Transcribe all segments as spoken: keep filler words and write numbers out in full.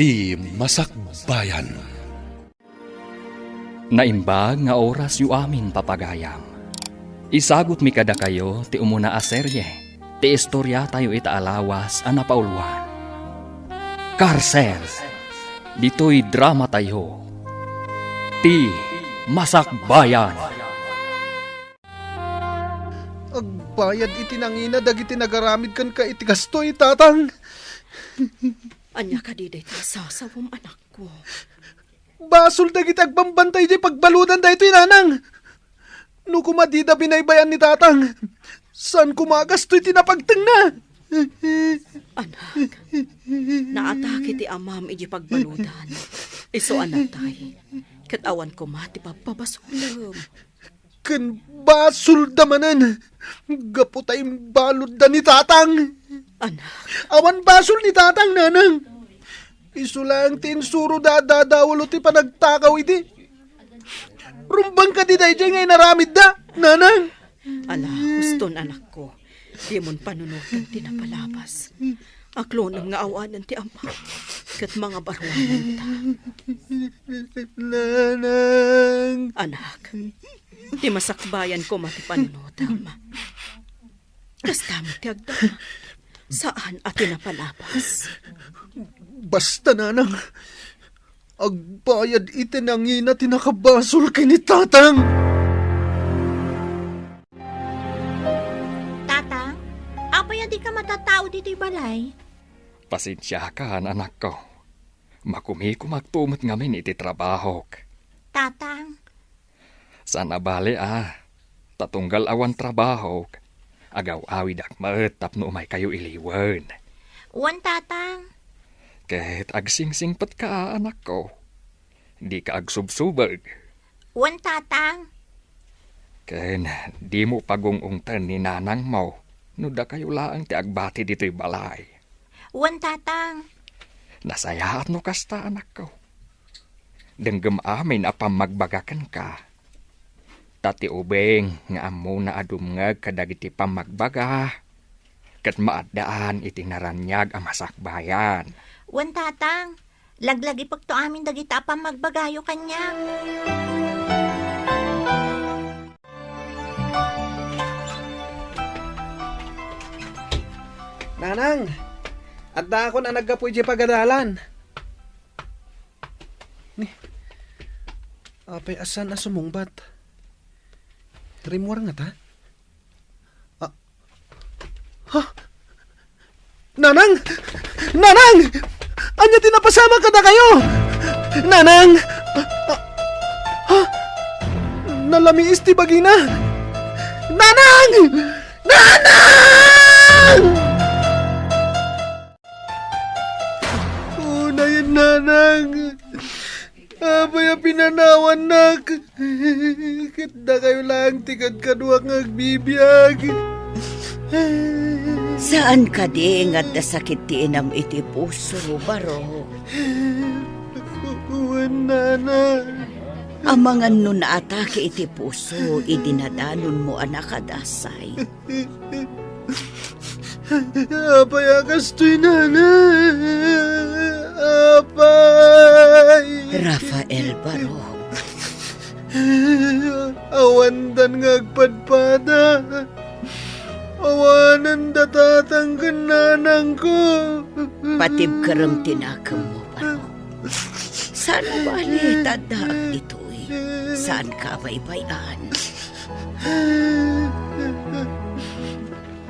Ti Masakbayan. Naimbag nga orasyo amin, papagayam. Isagutmi kadakayo ti umuna a serye ti istoriatayo ita a lawas a napauluan. Karsel, ditoy dramatayo, Ti Masakbayan. Agbayad iti nangina dagiti nagaramid kenka iti kastoy, Tatang. Ania kadi dayta a sasawem, anakko? Basol dagiti agbambantay idiay pagbaludan daytoy, Nanang. No koma dida binaybay-an ni Tatang, saan koma a gastoy ti napagtengna. Anak, naatake ti amam idiay pagbaludan. Isu a natay, ket awan koma ti pabpabasolem. Ken basolda manen, gapu ta imbaludda ni Tatang. Anak. Awan basol ni Tatang, Nanang. Isu laeng ti insuroda a dadawalo ti panagtakaw idi. Rumbeng kadi daydiay nga inaramidda, Nanang? Ala, huston, anakko. Dimon panunoten ti napalabas. Aklonem nga awanen ti amam, ket mangabaruanenta. Nanang! Anak, ti masakbayan koma ti panunotem. Kasta met ti agdama. Saan a ti napalabas. Basta, Nanang, agbayad iti nangina ti nakabasol ken ni Tatang. Tatang, apay a dika matattao ditoy balay? Pasensiakan, anakko. Makumikumakto met ngamin iti trabahok. Tatang. Saan a bale a, ta tunggal awan trabahok, agaw-awidak met tapno umaykayo iliwen. Wen, Tatang. Ket agsingsingpetka a, anakko. Dika agsubsubeg. Wen, Tatang. Ken dimo pagung-ungten ni nanangmo no dakayo laeng ti agbati ditoy balay. Wen, Tatang. Nasayaat no kasta, anakko. Denggem amin a pammagbaga kenka. Ta ti ubing nga ammona a dumngeg kadagiti pammagbaga, ket maaddaan iti naraniag a masakbayan. Wen, Tatang. Laglagipekto amin dagita a pammagbagayo kaniak. Nanang, addaakon a naggapu idiay pagadalan. Ni, apay a saan a sumungbat? Rimmuar ngata? Ah. Ha? Nanang! Nanang! Ania ti napasamak kadakayo? Nanang! Ah, ah, ha? Nalamiis ti bagina! Nanang! Nanang! Unayen, Nanang! Apay a pinanawannak? Ket dakayo laeng ti kadkaduak nga agbibiag. Saan kadi nga adda sakit ti inam iti puso, Barok? Wen, Nana. Amangan no naatake iti puso idi nadanonmo a nakadasay. Apay a kastoy, Nana? Apay! Rafael Barok. Awandan nga agpadpada. Awanen da tatang ken nanangko. Patibkerem ti nakemmo, Barok. Saan a bale ta addaak ditoy? Saanka a baybay-an?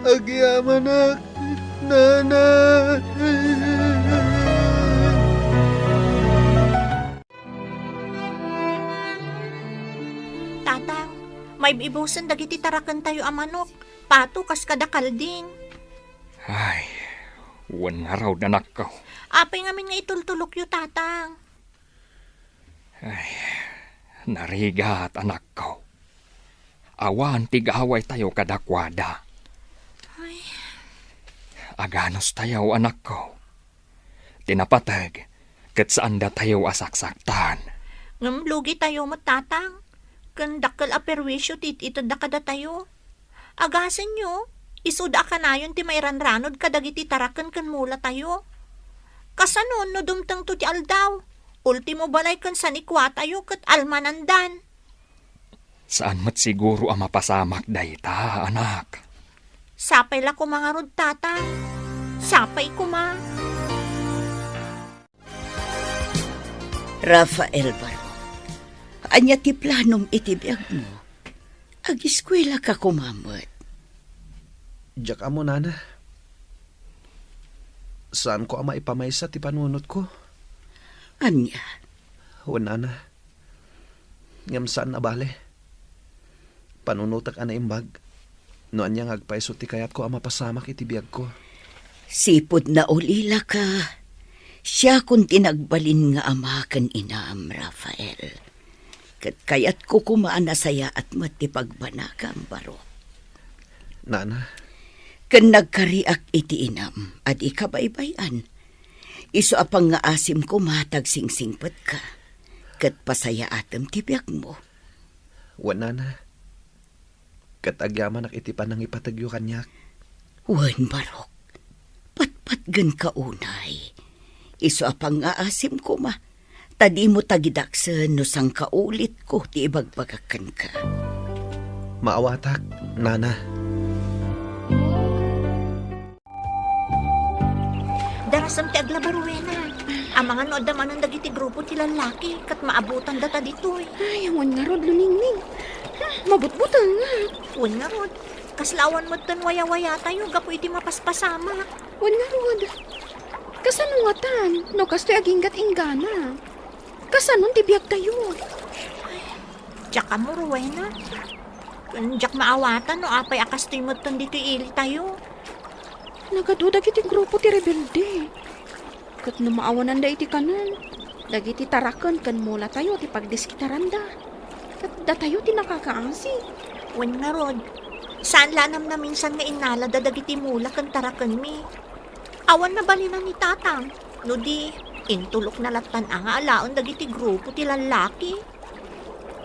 Agyamanak, Nana. Tatang, maib-ibusen dagiti tarakentayo a manok. Pato kas kada kalding. Ay, wen ngarud, anakko. Apay ngamin nga itultulokyo, Tatang? Ay, narigat, anakko. Awan ti gawaytayo kadakuada. Ay. Aganustayo, anakko. Ti napateg, ket saandatayo a saksaktan. Ngem lugitayo met, Tatang. Ken dakkel a perwisyo ti it-itedda kadatayo. Agasenyo, isuda a kanayon ti mairanranod kadagiti taraken ken mulatayo. Kasano no dumtengto ti aldaw? Ultimo balay ken sanikuatayo ket almanandan. Saan met siguro a mapasamak dayta, anak. Sapay la koma ngarud, Tatang. Sapay koma. Rafael Barok, ania ti planom iti biagmo? Agiskuelaka koma met. Diak ammo, Nana. Saanko a maipamaysa ti panunotko. Ania? Wen, Nana. Ngem saan a bale. Panunotek a naimbag no ania nga agpayso ti kayatko a mapasamak iti biagko. Sipud naulilaka, siakon ti nagbalin nga ama ken inam, Rafael. Ket kayatko koma a nasayaat met ti pagbanagam, Barok. Nana. Ken nagkariak iti inam a di kabaybay-an. Isu a pangngaasim koma ta agsingsingpetka, ket pasayaatem ti biagmo. Wen, Nana. Ket agyamanak iti panangipategyo kaniak. Wen, Barok, patpatgenka unay. Isu a pangngaasim koma, ta dimo tagidaksen no sangkaulitko ti ibagbagak kenka. Maawatak, Nana. Darasem ti aglaba, Rowena. Amangan no adda manen dagiti grupo ti lallaki ket maabutan data ditoy. Ay, wen ngarud, Luningning. Hmm, mabutbutengngak. Wen ngarud, kasla awan metten wayawayatayo gapu iti mapaspasamak. Wen ngarud, kasano ngatan no kastoy aginggat-inggana? Kasanon ti biagtayo? Diak ammo, Rowena. Ken diak maawatan no apay a kastoy metten ditoy ilitayo. Nagadu dagiti grupo ti rebelde. Ket no maawananda iti kanen, dagiti taraken ken mulatayo ti pagdiskitaranda. Ket datayo ti nakakaasi. Wen ngarud, saan la a namnaminsan nga innalada dagiti mula ken tarakenmi. Awan nabalinan ni Tatang, no di, intulokna lattan a nga alaen dagiti grupo ti lallaki.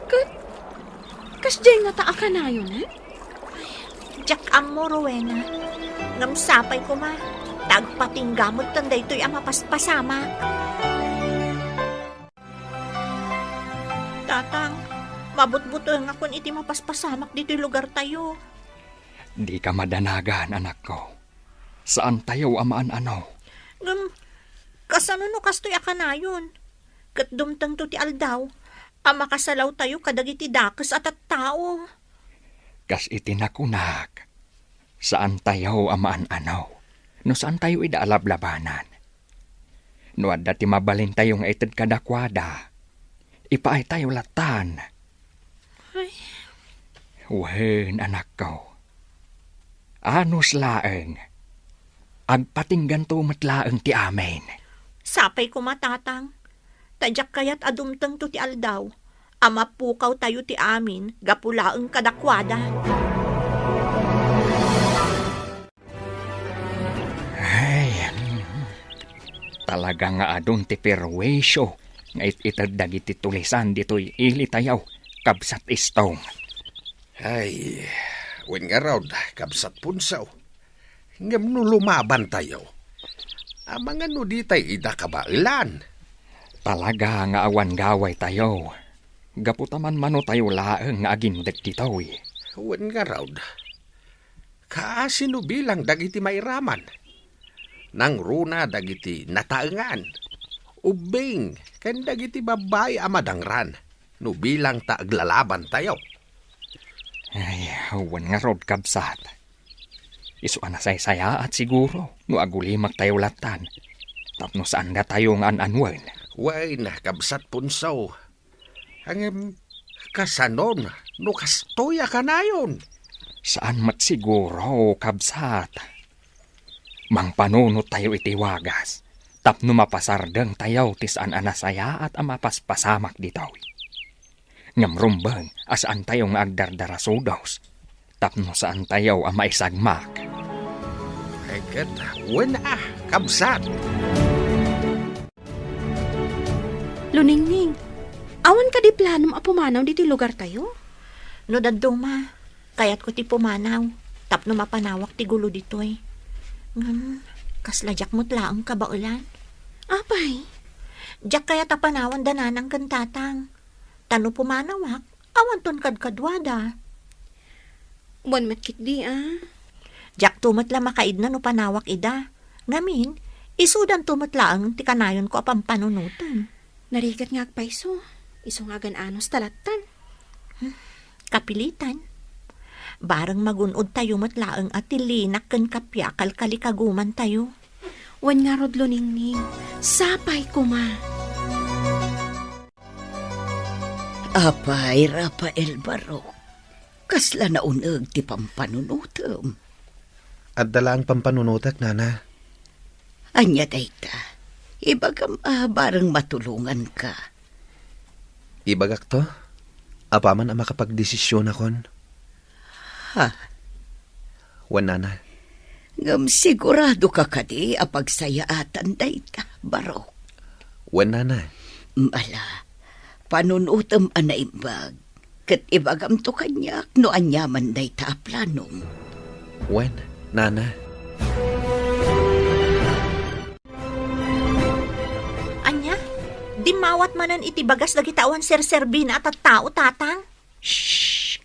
Ket, kasdiay ngata a kanayon, eh? Diak ammo, Rowena. Ngem sapay koma, ta agpatingga metten daytoy a mapaspasamak. Tatang, mabutbutengakon iti mapaspasamak ditoy lugartayo. Dika madanagan, anakko. Saantayo a maan-ano. Ngem, kasano no kastoy a kanayon? Ket dumtengto ti aldaw a makasalawtayo kadagiti dakes a tattao. Kas iti nakunak, saantayo a maan-ano no saantayo ida a lablabanan. No adda ti mabalintayo nga ited kadakuada, ipaaytayo lattan. Ay. Wen, anakko. Anus laeng. Agpatingganto met laeng ti amin. Sapay koma, Tatang. Ta diak kayat a dumtengto ti aldaw a mapukawtayo ti amin gapu laeng kadakuada. Ay, mm, talaga nga adun ti perwisyo nga it-ited dagiti tulisan ditoy ilitayo, Kabsat Istong. Ay, wen ngarud, Kabsat Punsaw. Ngem no lumabantayo, amangan no ditay ida kabaelan. Talaga nga awan gawaytayo, gapu ta manmanotayo laeng nga agindeg ditoy. Wen ngarud, kaasi no bilang dagiti mairaman. Nangruna dagiti nataengan, ubbing, ken dagiti babbai a madangran no bilang ta aglalabantayo. Ay, wen ngarud, kabsat. Isu a nasaysayaat siguro no agulimaktayo lattan tapno saandatayo nga an-anuen. Wen, Kabsat Punsaw. Ngem, kasanon no kastoy a kanayon? Saan met siguro, kabsat. Mangpanunottayo iti wagas tapno mapasardengtayo ti saan a nasayaat a mapaspasamak ditoy. Ngem rumbeng a saantayo nga agdardarasudos tapno saantayo a maisagmak. Ay ket, wen a, kabsat. Luningning, awan kadi planom a pumanaw ditoy lugartayo? No dadduma, kayatko ti pumanaw tapno mapanawak ti gulo ditoy. Ngem, kasla diak met laeng kabaelan. Apay, diak kayat a panawan da nanang ken tatang. Ta no pumanawak, awanton kadkaduada. Wen met ketdi, a. Diakto met la makaidna no panawak ida. Ngamin, isudanto met laeng ti kanayonko a pampanunotem. Narigat nga agpayso, isu nga agan-anos ta lattan. Hmm, kapilitan. Bareng magun-od tayo met laeng a ti linak ken kappia a kalkalikaguman tayo. Wen ngarud, Luningning, sapay koma. Apay, Rafael Barok, kasla nauneg ti pampanunotem? Adda laeng pampanunotek, Nana. Ania dayta? Ibagam a bareng matulonganka. Ibagakto, apaman a makapagdesisionakon. Ha? Wen, Nana. Ngem siguradoka kadi a pagsayaatan dayta, Barok? Wen, Nana. Ala, panunotem a naimbag, ket ibagamto kaniak no aniaman dayta a planom. Wen, Nana. Ania? Dimmawat manen iti bagas dagiti awan serserbina a tattao, tatang? Shh!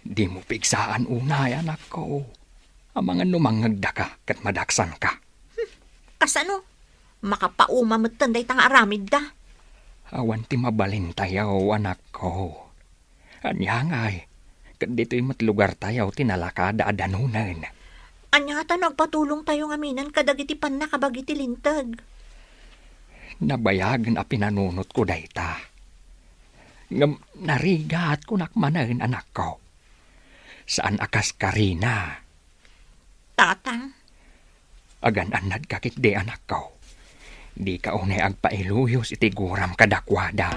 Dimo pigsaan unay, anakko. Amangan no mangngegdaka ket madaksanka. Hmm, kasano? Makapauma metten dayta nga aramidda. Awan ti mabalintayo, anakko. Ania ngay, ket ditoy met lugartayo ti nalakada a danunen. Ania ta no agpatulongtayo ngaminen kadagiti pannakabagi ti linteg? Nabayagen a pinanunotko dayta. Ngem narigat, kunak manen, anakko. Saan a kas Karina. Tatang. Agan-annadka ketdi, anakko. Dika unay agpailuyos iti guram kadakuada.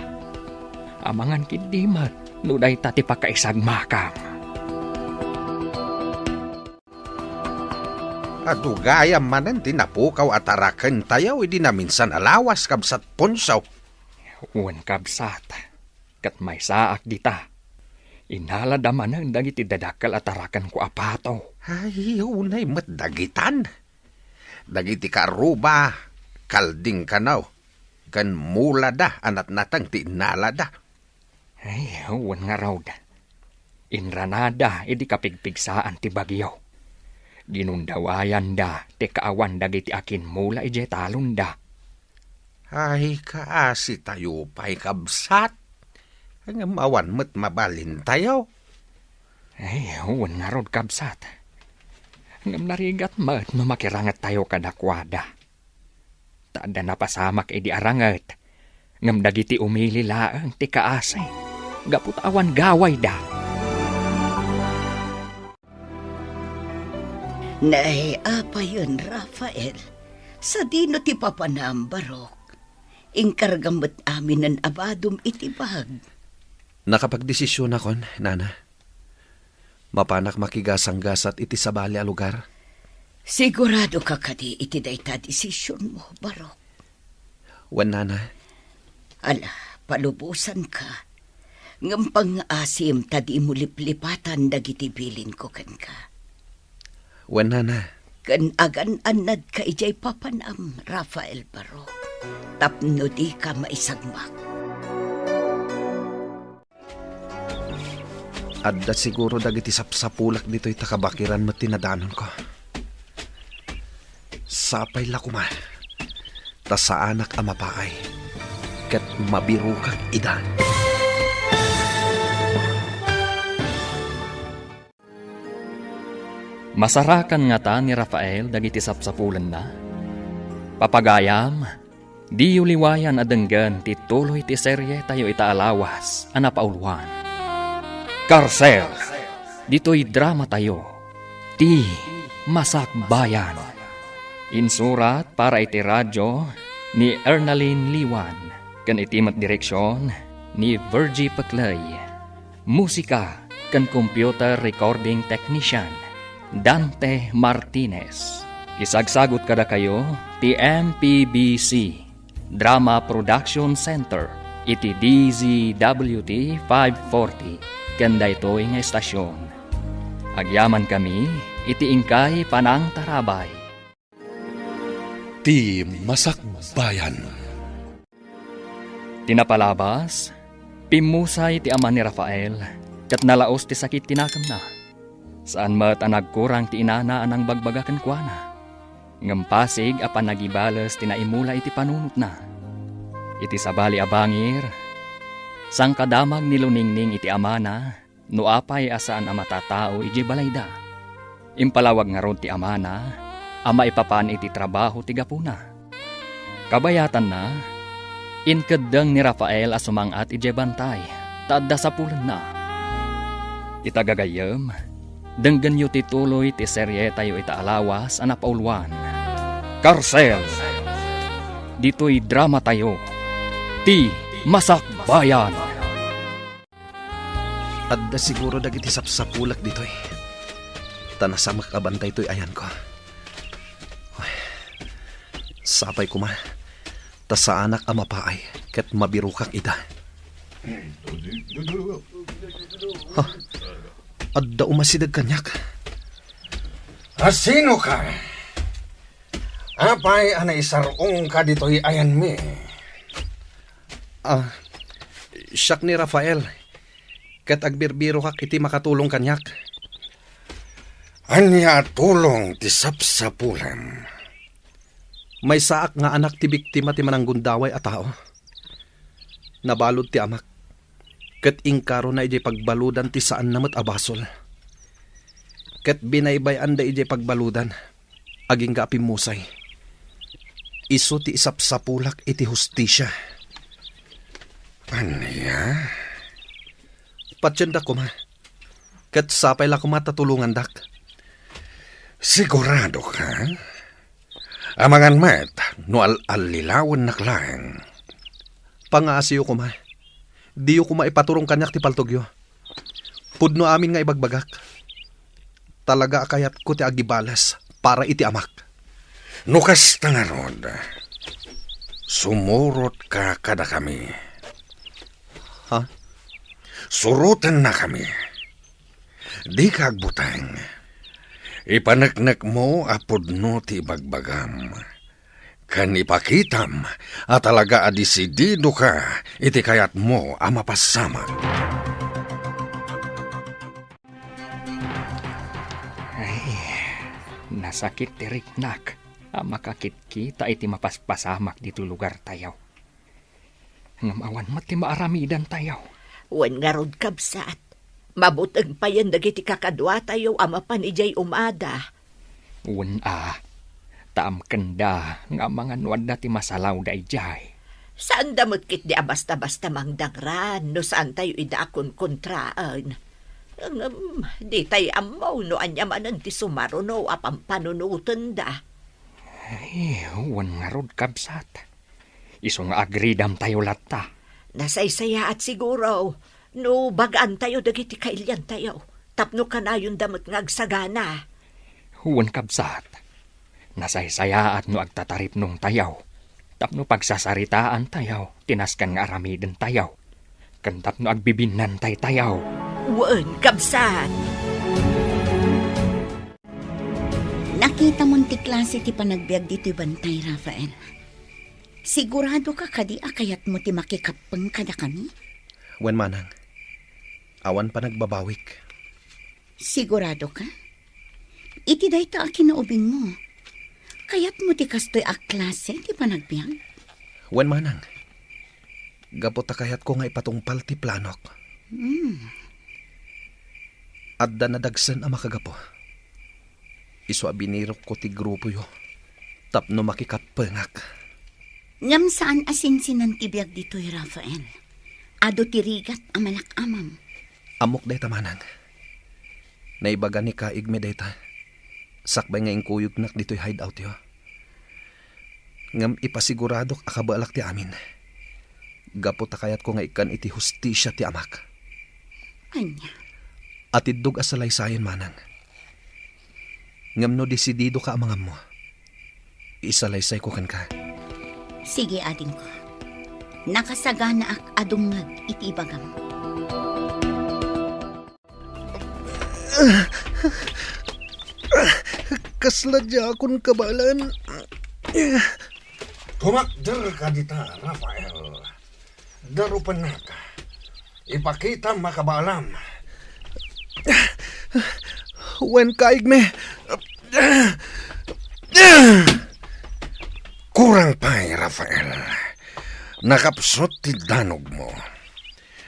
Amangan ketdi met no dayta ti pakaisagmakam. Adu gayam manen ti napukaw a tarakentayo idi naminsan a lawas, Kabsat Ponso. Wen, kabsat, ket maysaak dita. Innalada manen dagiti dadakkel a tarakenko a pato. Ay, unay met dagitan. Dagiti kaarruba, kalding kano, ken mulada a natnateng ti innalada. Ay, wen ngarud. Inranada idi kapigpigsaan ti bagyo. Ginundawayanda ti kaawan dagiti akimmula idiay talonda. Ay, kaasitayo pay, kabsat. Ngem awan met mabalintayo. Ay, wen ngarud, kabsat. Ngem narigat met no makirangettayo kadakuada. Ta adda napasamak idi aranget, ngem dagiti umili laeng ti kaasi, gapu ta awan gawayda. Nay, apayen, Rafael, sadino ti papanam, Barok? Inkargam met aminen a badom iti bag. Nakapagdesisionakon, Nana. Mapanak makigasanggasat iti sabali a lugar. Siguradoka kadi iti dayta a desisionmo, Barok? Wen, Nana. Ala, palubosanka. Ngem pangngaasim ta dimo liplipatan dagiti bilinko kenka. Wen, Nana. Ken agan-annadka idiay papanam, Rafael Barok, tapno dika maisagmak. Adda siguro dagiti sapsapulak ditoy ta kabakiran met ti nadanonko. Sapay la koma ta saanak a mapaay ket mabirokak ida. Masarakan ngata ni Rafael dagiti sapsapulenna? Papagayam, diyo liwayan a denggen ti tuloy ti serietayo ita a lawas a napauluan, Karsel, ditoy dramatayo, Ti Masakbayan. Insurat para iti radyo ni Ernalyn Liwan ken iti met direksion ni Virgie Peclay. Musika ken computer recording technician, Dante Martinez. Isagsagut kadakayo ti M P B C Drama Production Center iti D Z W T five forty ken daytoy nga estasion. Agyamankami iti inkay panangtarabay. Ti Masakbayan. Bayan. Ti napalabas, pimmusay ti ama ni Rafael, ket nalaus ti sakit ti nakemna. Saan met a nagkurang ti inana a nangbagbaga kenkuana. Ngem pasig a panagibales ti naimula iti panunotna. Iti sabali a bangir, sangkadamag ni Luningning iti amana, no apay a saan a matatao idiay balayda. Impalawag ngarud ti amana a maipapan iti trabaho ti gapuna. Kabayatanna, inkeddeng ni Rafael a sumang-at idiay bantay ta adda sapulenna. Ita gagayyem, denggenyo ti tuloy ti serietayo ita a lawas a napauluan, Karsel. Ditoy dramatayo, Ti Masakbayan. Adda siguro dagiti sapsapulak ditoy. Ta nasamek a bantay toy ayanko. Uy, sapay koma, ta saanak a mapaay ket mabirokak ida. Ha? Adda umasideg kaniak. A, sinoka? Apay a naisar-ongka ditoy ayanmi? Ah, siak ni Rafael, ket agbirbirokak iti makatulong kaniak. Ania a tulong ti sapsapulam? Maysaak nga anak ti biktima ti mananggundaway a tao. Nabalud ti amak, ket inkarona idiay pagbaludan ti saanna met a basol. Ket binaybay-anda idiay pagbaludan, agingga a pimmusay. Isu ti isapsapulak iti hustisia. Ania? Patiendak koma, ket sapay la koma ta tulongandak. Siguradoka? Amangan met no al-allilawennak laeng. Pangaasiyo koma. Diyo koma ipaturong kaniak ti paltogyo. Pudno amin nga ibagbagak. Talaga a kayatko ti agibales para iti amak. No kasta ngarud, sumurotka kadakami. Ha? Surotennakami. Dika agbuteng. Ipaneknekmo a pudno ti ibagbagam. Ken ipakitam a talaga a disididoka iti kayatmo a mapassamak. Ay, nasakit ti riknak a makakitkita iti mapaspasamak ditoy lugartayo. Ngem awan met ti maaramidantayo. Wen ngarud, kabsat, mabuteng payen dagiti kakaduatayo a mapan idiay umada. Wen a, ta amkenda nga amangan no adda ti masalawda idiay. Saanda met ketdi a basta-basta mangdangran no saantayo ida a konkontraen. Ngem, ditay ammo no ania manen ti sumaruno a pampanunotenda. Ay, wen ngarud, kabsat. Isu nga agridamtayo latta. Nasaysayaat siguro no bagaantayo dagiti kailiantayo tapno kanayonda met nga agsagana. Wen, kabsat, nasaysayaat no agtataripnongtayo tapno pagsasaritaantayo ti nasken nga aramidentayo ken tapno agbibinnantaytayo. Wen, kabsat. Nakitamon ti klase ti panagbiag ditoy bantay, Rafael. Siguradoka kadi a kayatmo ti makikappeng kadakami? Wen, manang. Awan panagbabawik. Siguradoka? Iti dayta a kinaubingmo, kayatmo ti kastoy a klase ti panagbiag? Wen, manang. Gapu ta kayatko nga ipatungpal ti planok. Hmm. Adda nadagsen a makagapu. Isu a binirokko ti grupoyo tapno makikappengak. Ngem saan a sinsinan ti biag ditoy, Rafael. Adu ti rigat a malak-amam. Ammok dayta, manang. Naibaga ni kaigmi dayta sakbay nga inkuyognak ditoy hideoutyo. Ngem ipasiguradok a kabaelak ti amin. Gapu ta kayatko nga ikkan iti hustisia ti amak. Ania? Atiddog a salaysayen, manang. Ngem no disididoka a mangammo, isalaysayko kenka. Sige, adingko. Nakasaganaak a dumngeg iti ibagam. Kasla diakon kabaelan. Pumakderka dita, Rafael. Darupennak. Ipakitam a kabaalam. Wen, kaigmi. Kurang pay, Rafael. Nakapsut ti danogmo.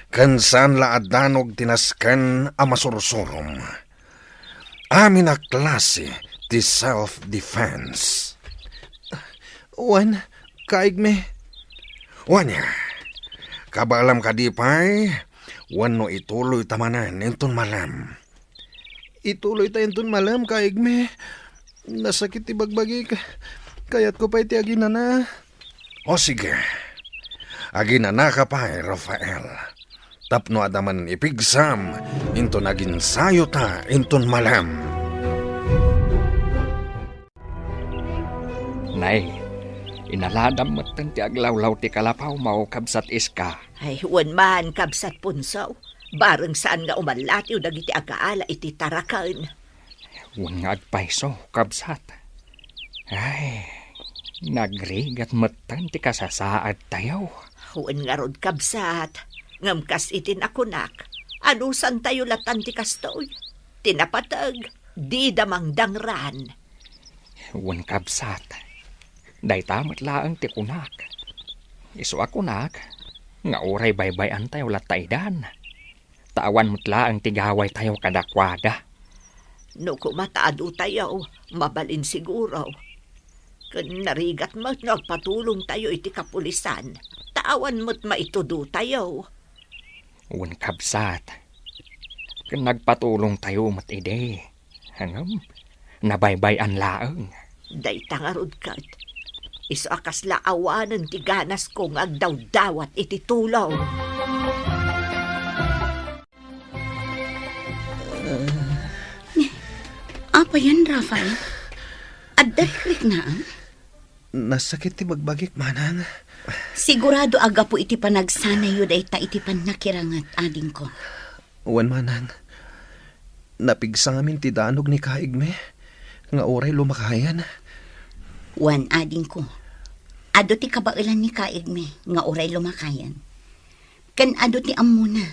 Ken saan la a danog ti nasken a masursurom. Amin a klase ti self-defense. Wen, kaigmi. Wen, kabaalam kadi pay, wenno ituloyta manen inton malem? Ituloyta inton malem, kaigmi. Nasakit ti bagbagik. Kayatko pay ti aginana. O sige, aginanaka pay, Rafael. Tapno adda manen ipigsam inton aginsayota inton malem. Nay, inaladam metten ti aglawlaw ti kalapawmo, Kabsat Iska. Ay, wen man, Kabsat Punso. Bareng saan nga umallatiw dagiti agaala iti taraken. Wen nga agpayso, kabsat. Ay, nagrigat metten ti kasasaadtayo. Wen ngarud, kabsat, ngem kas iti nakunak, anusantayo latan ti kastoy. Ti napateg, dida mangdangran. Wen, kabsat, dayta met laeng ti kunak. Isu a kunak nga uray baybay-antayo latta idan. Ta awan met laeng ti gawaytayo kadakuada. No koma ta adutayo, mabalin siguro. Ken narigat met no agpatulongtayo iti kapulisan, ta awan met maitudutayo. Wen, kabsat, ken nagpatulongtayo met idi. Ngem, nabaybay-an laeng. Dayta ngarud ket, isu a kasla awanen ti ganasko nga agdawdawat iti tulong. Apayen, Rafael? Adda rikriknaem? Nasakit ti bagbagik, manang. Sigurado a gapu iti panagsanayyo dayta iti pannakiranget, adingko. Wen, manang. Napigsa ngamin ti danog ni kaigmi nga uray lumakayan. Wen, adingko. Adu ti kabaelan ni kaigmi nga uray lumakayan. Ken adu ti ammona.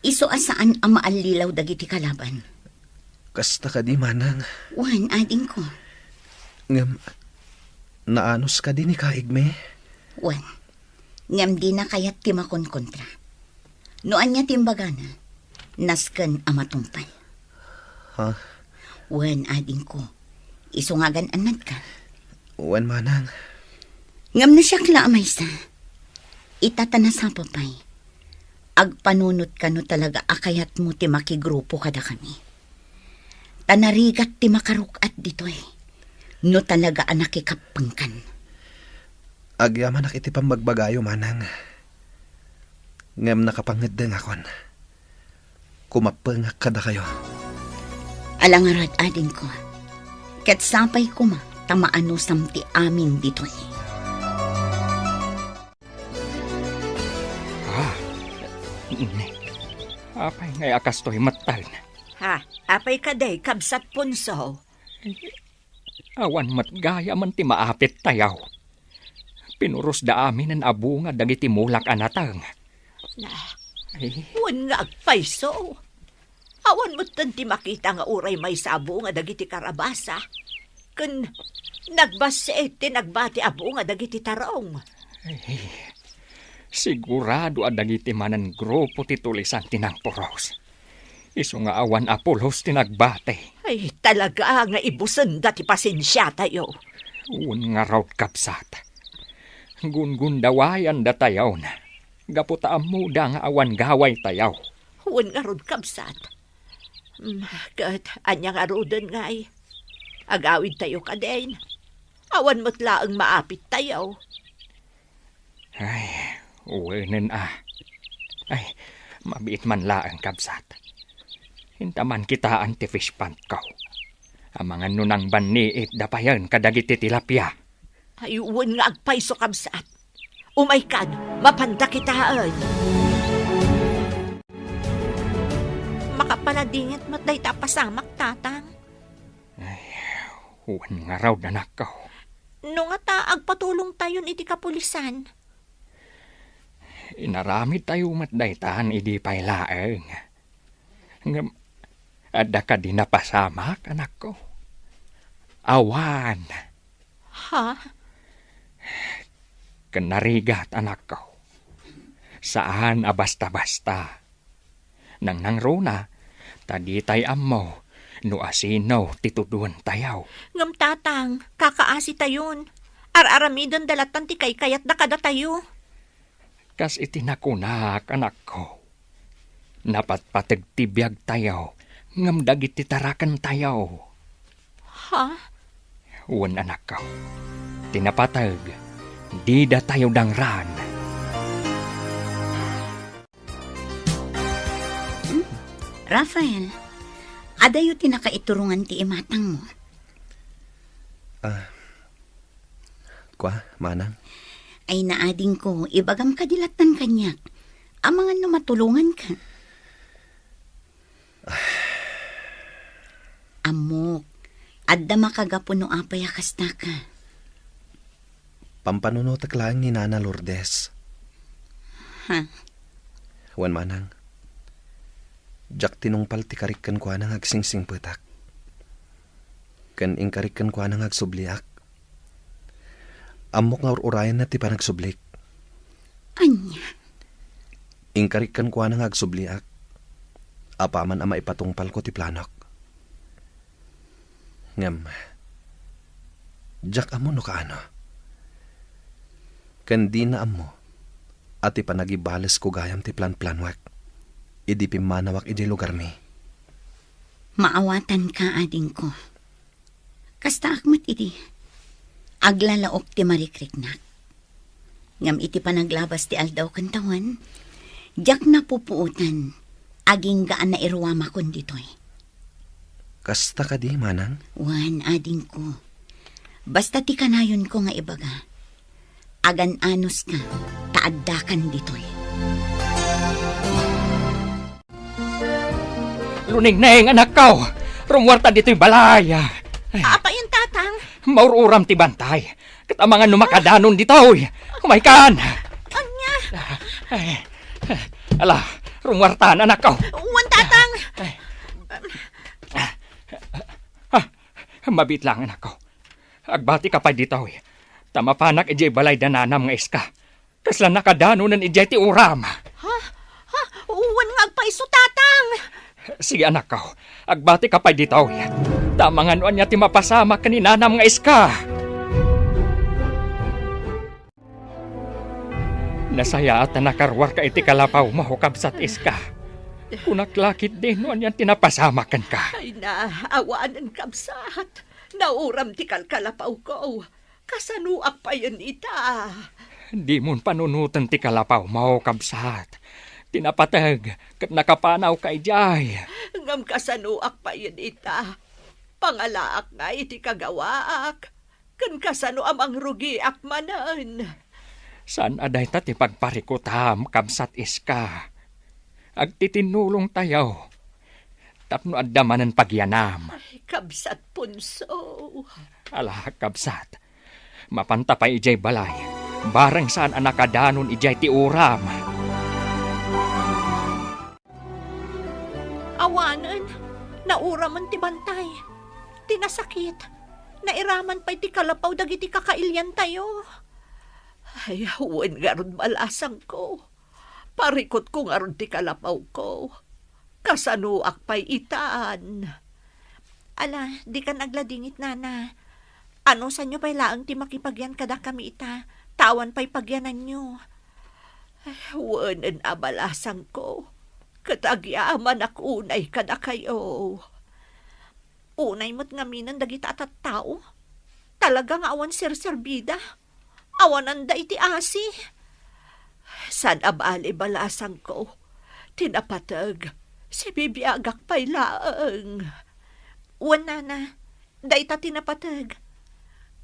Isu a saan a maallilaw dagiti kalaban. Kasta kadi, manang? Wen, adingko. Ngem, naanus kadi ni kaigmi? Wen. Ngem dina kayat ti makonkontra. No ania ti imbagana, nasken a matungpal. Ha? Wen, adingko. Isu nga agan-annadka. Wen, manang. Ngem no siak la a maysa, ita ta nasapa pay, agpanunotka no talaga a kayatmo ti makigrupo kadakami. Ta narigat ti makaruk-at ditoy, no talaga a nakikappengkan. Agyamanak iti pammagbagayo, manang. Ngem nakapangeddengakon. Kumappengak kadakayo. Ala ngarud, adingko. Ket sapay koma ta maanusam ti amin ditoy. Ah, ne. Apay ngay a kastoy metten? Ha? Apay kadi, Kabsat Punso? Awan met gayamen ti maapittayo. Pinurosda aminen a bunga dagiti mulak a nateng. Na, Ay. Wen nga agpayso. Awan metten ti makita nga uray maysa a bunga dagiti karabasa. Ken nagbassit ti nagbati a bunga dagiti tarong. Ay, sigurado a dagiti manen grupo ti tulisan ti nangpuros. Isu nga awan a pulos ti nagbati. Ay, talaga nga ibusenda ti pasensiatayo. Wen ngarud, kabsat. Gungundawayandatayon. Gapu ta ammoda nga awan gawaytayo. Wen ngarud, kabsat. Mm, ket ania ngaruden ngay? Agawidtayo kadin. Awan met laeng maapittayo. Ay, wenen a. Ay, mabiit man laeng, kabsat. Inta man kitaan ti fish pond ko. Amangan no nangbanniit da payen kadagiti tilapia. Ay, wen nga agpayso, kabsat. Umaykan, mapanda kitaen. Makapaladingit met dayta a pasamak, tatang. Ay, wen ngarud, anakko. No ngata, agpatulongtayon iti kapulisan. Inaramidtayo met daytan idi pay laeng. Ngem, adda kadi napasamak, anakko? Awan. Ha? Ken narigat, anakko. Saan a basta-basta. Nangnangruna, ta ditay ammo no asino ti tuduentayo. Ngem, Tatang, kakaasitayon. Ar-aramidenda lattan ti kaykayatda kadatayo. Kas iti nakunak, anakko, napatpateg ti biagtayo, ngem dagiti tarakentayo. Ha? Wen, anakko, ti napateg, didatayo dangran. Hmm. Rafael, adayo ti nakaiturongan ti imatangmo? Ah, kua, manang? Ay, naadingko, ibagam kadi lattan kaniak. Amangan no matulonganka. Ammok, adda makagapu no apay a kastaka. Pampanunotek laeng ni Nana Lourdes. Ha? Wen, manang, diak tinungpal ti karik kenkuana nga agsingsingpetak. Ken inkarik kenkuana nga agsubliak. Ammok nga ur-urayenna ti panagsublik. Ania? Inkarik kenkuana nga agsubliak, apaman a maipatungpalko ti planok. Ngem, diak ammo no kaano. Ken dina ammo a ti panagibalesko gayam ti planplanuek idi pimmanawak idiay lugarmi. Maawatanka, adingko. Kastaak met idi, aglalaok ti marikriknak. Ngem iti panaglabas ti aldaw ken tawen, diak napupuotan, agingga a nairuamakon ditoy. Kasta kadi, manang? Wen, adingko. Basta ti kanayonko nga ibaga, agan-anoska, ta addakan ditoy. Lunengneng, anakko! Rummuarta ditoy balay! Ay. Apay, Tatang? Maur-uram ti bantay. Ket amangan no makadanon ditoy. Umaykan! Ania? Ay. Ala, rummuartan, anakko. Wen, Tatang. Ay. Ah, mabiit lang, anakko. Agbatika pay ditoy. Ta mapanak idiay balay da nanam nga iska. Kasla nakadanonen idiay ti uram. Ha? Ha? Wen nga agpayso, Tatang! Sige, anakko. Agbatika pay ditoy. Ta amangan no ania ti mapasamak ken ni nanam nga iska. Nasayaat a nakaruarka iti kalapawmo, Kabsat Iska. Kunak la ketdi no anian ti napasamak kenka. Ay na, awanen, Kabsat. Nauram ti kalkalapawko. Kasanoak payen ita? Dimon panunoten ti kalapawmo, Kabsat. Ti napateg ket nakapanawka idiay. Ngem kasanoak payen ita? Pangalaak ngay iti kagawaak, ken kasano a mangrugiak manen? Saan a dayta ti pagparikutam, Kabsat Iska. Agtitinnulongtayo tapno adda manen pagyanam. Ay, Kabsat Ponso. Ala, Kabsat, mapanta pay idiay balay, bareng saan a nakadanon idiay ti uram. Awanen, nauramen ti bantay. Ti nasakit, nairaman pay ti kalapaw dagiti kakailiantayo. Ay, wen ngarud, balasangko. Parikutko ngarud ti kalapawko. Kasanoak pay itan? Ala, dikan agladingit, nana. Anusanyo pay laeng ti makipagyan kadakami ita, ta awan pay pagyananyo. Ay, wen a, balasangko. Ket agyamanak unay kadakayo. Unay met ngaminen dagita a tattao. Talaga nga awan serserbida. Awananda iti asi. Saan a bale, balasangko. Ti napateg, sibibiagak pay laeng. Wen, nana, dayta ti napateg.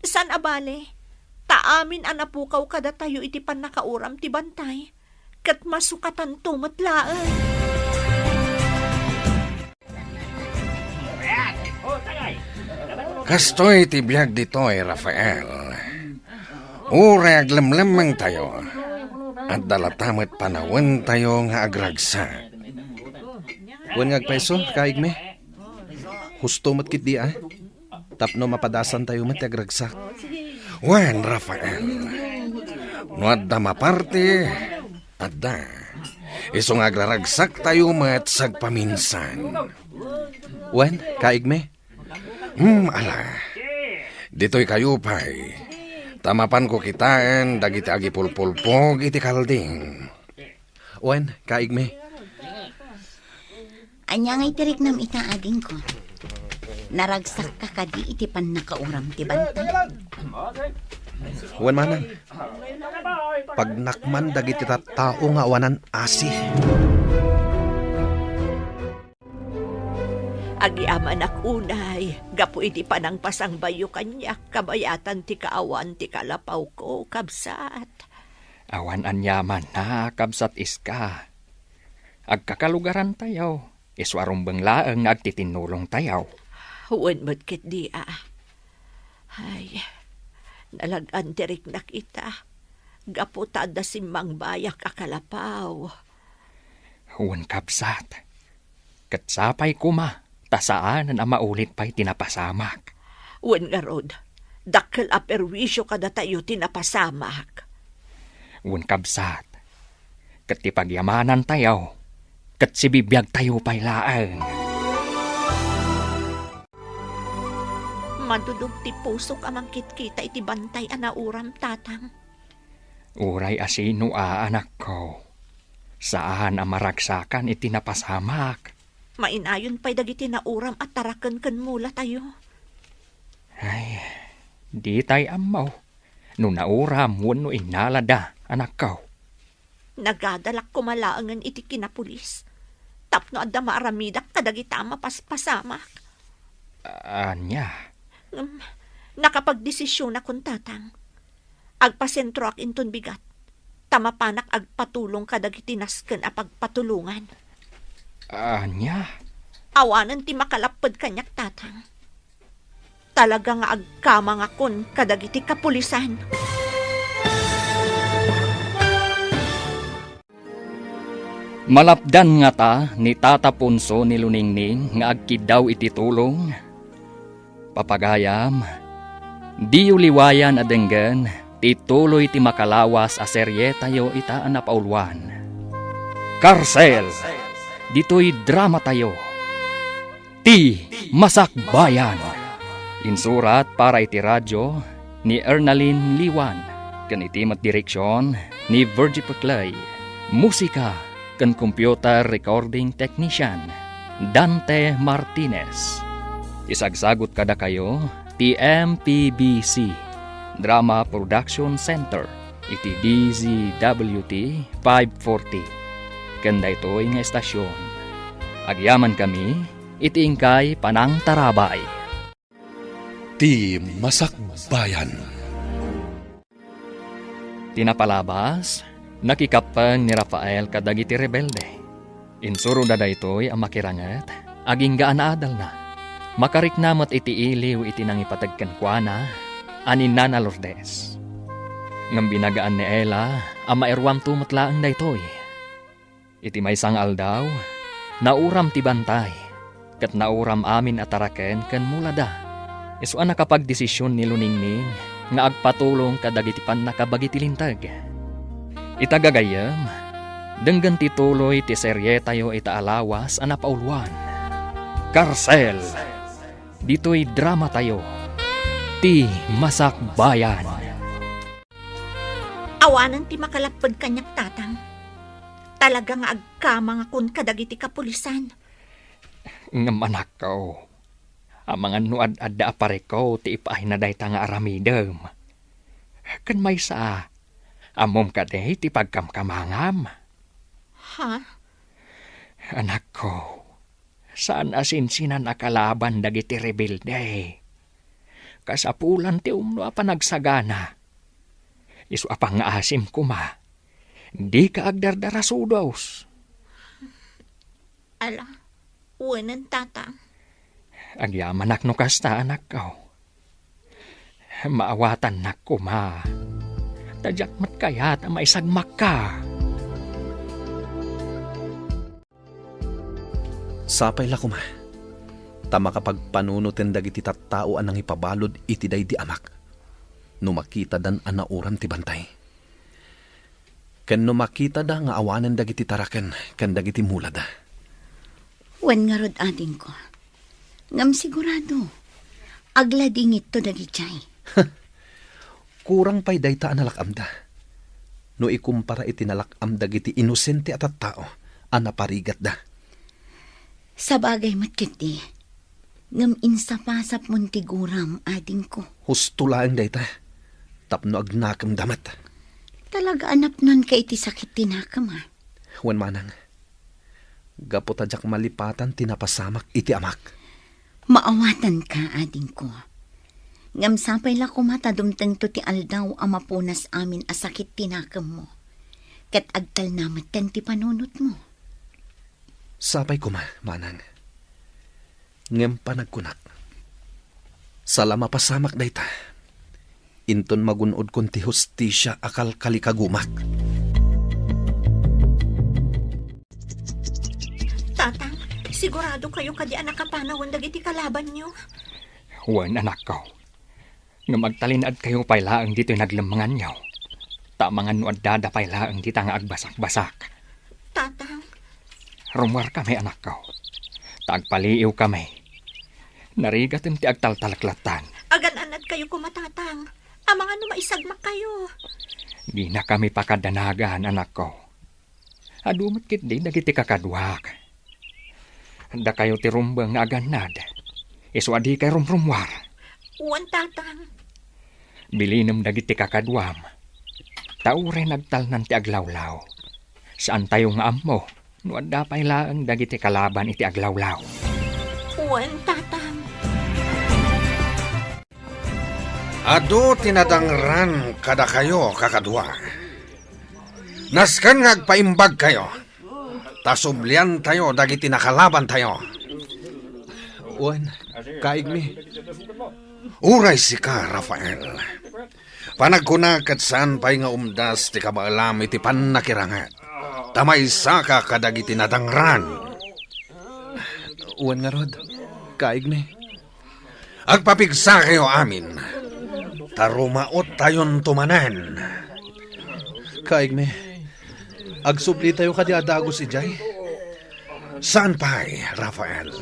Saan a bale, ta amin a napukaw kadatayo iti pannakauram ti bantay, ket masukatanto met laeng. Kastoy ti biag ditoy, Rafael. Uray aglemlemmengtayo, adda latta met panawentayo nga agragsak. Wen nga agpayso, kaigmi. Husto met ketdi a. Tapno mapadasantayo met ti agragsak. Wen, Rafael, no adda maparti, adda. Isu nga agraragsaktayo met sagpaminsan. Wen, kaigmi. Hmm, ala. Ditoy kayo pay. Ta mapanko kitaen dagiti agipulpulpog iti kalding. Wen, kaigmi. Ania nga iti riknam ita, adingko? Naragsakka kadi iti pannakauram ti bantay? Wen manen. Pagnakman dagiti tattao nga awanan asi. Agyamanak unay, gapu iti panangpasangbayo kaniak kabayatan ti kaawan ti kalapawko, kabsat. Awan aniamanna, kabsat Iska. Agkakalugarantayo, isu a rumbeng laeng nga agtitinnulongtayo. Wen met ketdi a. Ay, nalag-an ti riknak ita, gapu ta adda simmangbayak a kalapaw. Wen, kabsat. Ket sapay koma, ta saanen a maulit pay ti napasamak. Wen ngarud, dakkel a perwisio kadatayo ti napasamak. Wen, kabsat, ket ti pagyamanantayo, ket sibibiagtayo pay laeng. Madudog ti pusok a mangkitkita iti bantay a nauram, Tatang. Uray a sino a, anakko, saan a maragsakan iti napasamak. Mainayon pay dagiti nauram a taraken ken mulatayo. Ay, ditay ammo no nauram wenno innalada, anakko. Nagadalak koma laengen iti kinapulis tapno adda maaramidak kadagita a mapaspasamak. Ania? Ngem, nakapagdesisionakon, Tatang. Agpasentroak inton bigat, ta mapanak agpatulong kadagiti nasken a pagpatulongan. Ania? Awanen ti makalapped kaniak, Tatang. Talaga nga agkamangakon kadagiti kapulisan. Malapdan ngata ni Tata Ponso ni Luningning nga agkiddaw iti tulong? Papagayam, diyo liwayan a denggen ti tuloy ti makalawas a serietayo ita a napauluan. Karsel! Ditoy dramatayo. Ti Masakbayan. Insurat para iti radyo ni Ernalyn Liwan, ken iti met direksion ni Virgie Peclay. Musika ken computer recording technician, Dante Martinez. Isagsagut kadakayo ti M P B C Drama Production Center iti D Z W T five forty. Ken daytoy nga estasion, agyamankami iti inkay panangtarabay. Ti Masakbayan. Ti napalabas, nakikappeng ni Rafael kadagiti rebelde. Insuroda daytoy a makiranget, agingga a naadalna. Makarikna met iti iliw iti nangipateg kenkuana a ni Nana Lourdes. Ngem binagaan ni Ella a mairuamto met laeng daytoy. Iti maysa nga aldaw, nauram ti bantay, ket nauram amin a taraken ken mulada. Isu a nakapagdesision ni Luningning nga agpatulong kadagiti pannakabagi ti linteg. Ita gagayyem, denggen ti tuloy ti serietayo ita a lawas a napauluan. Karsel! Ditoy dramatayo, Ti Masakbayan. Awanen ti makalapped kaniak, Tatang. Talaga nga agkamangakon kadagiti kapulisan. Ngem anakko, amangan no ad-adda a parikut ti ipaayna dayta nga aramidem. Ken maysa, ammom kadi ti pagkamkamangam? Ha? Anakko, saan a sinsinan a kalaban dagiti rebelde. Kasapulan ti umno a panagsagana. Isu a pangngaasim koma, dika agdardarasudos. Ala, wenen, Tatang. Agyamanak no kasta, anakko. Maawatannak koma. Ta diak met kayat a maisagmakka. Sapay la koma, ta makapagpanunoten dagiti tattao a nangipabalud iti daydi amak, no makitadan a naoram ti bantay, ken no makitada nga awanen dagiti taraken ken dagiti mulada. Wen ngarud, adingko. Ngem sigurado, agladingitto dagidiay. Kurang pay dayta a nalak-amda, no ikumpara iti nalak-am dagiti inosente a tattao a naparigatda. Sabagay met ketdi, ngem insapasapmon ti guram, adingko. Husto laeng dayta, tapno agnakemda met. Talaga a napnonka iti sakit ti nakem, a? Wen manang, gapu ta diak malipatan ti napasamak iti amak. Maawatanka, adingko. Ngem sapay la koma ta dumtengto ti aldaw a mapunas amin a sakit ti nakemmo, ket agtalna metten ti panunotmo. Sapay koma, manang. Ngem panagkunak, sala mapasamak dayta, inton magun-odkon ti hustisia a kalkalikagumak. Tatang, sigurado kayo kadi a nakapanawen dagiti kalabanyo? Wen, anakko. Ngem agtalinaedkayo pay laeng ditoy naglemmenganyo, ta amangan no addada pay laeng dita nga agbasakbasak. Tatang. Rummuarkami, anakko, ta agpaliiwkami. Narigaten ti agtaltaleklattan. Agan-anadkayo koma, Tatang. Amangan no maisagmakkayo. Dinakami pakadanagan, anakko. Adu met ketdi dagiti kakaduak. Dakayo ti rumbeng nga agannad, isu a dikay rumrummuar. Wen, Tatang. Bilinem dagiti kakaduam, ta uray nagtalnan ti aglawlaw, saantayo nga ammo no adda pay laeng dagiti kalaban iti aglawlaw. Wen, Tatang. Adu ti nadangran kadakayo, kakadua. Nasken nga agpaimbagkayo, ta subliantayo dagiti nakalabantayo. Wen, kaigmi. Uray sika, Rafael. Panagkuna ket saan pay nga umdas ti kabaelam iti pannakiranget, ta maysaka kadagiti nadangran. Wen ngarud, kaigmi. Agpapigsakayo amin, ta rumaottayonto manen. Kaigmi, agsublitayo kadi a dagus idiay? Saan pay, Rafael.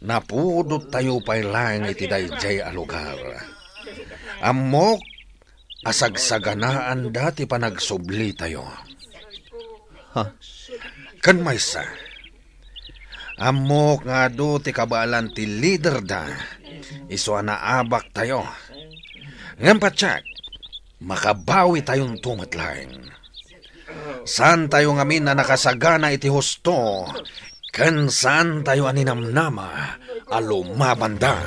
Napudottayo pay laeng iti daydiay a lugar. Ammok a sagsaganaanda ti panagsublitayo. Ha? Ken maysa, ammok nga adu ti kabaelan ti liderda, isu a naabaktayo. Ngem patiek, makabawitayonto met laeng. Saantayo ngamin a nakasagana iti husto, ken saantayo a ninamnama a lumabanda.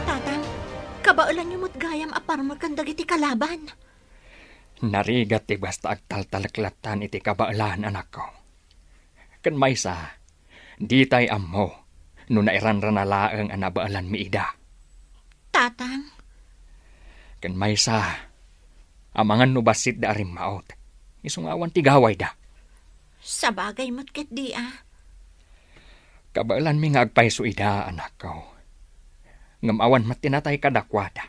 Tatang, kabaelanyo met gayam a parmeken dagiti kalaban. Narigat ti basta agtaltaleklattan iti kabaelan, anakko. Ken maysa, ditay ammo no nairanrana laeng a nabaelanmi ida. Tatang. Ken maysa, amangan no bassitda a rimmaut, isu nga awan ti gawayda. Sabagay met ketdi a. Kabaelanmi nga agpayso ida, anakko. Ngem awan met ti natay kadakuada.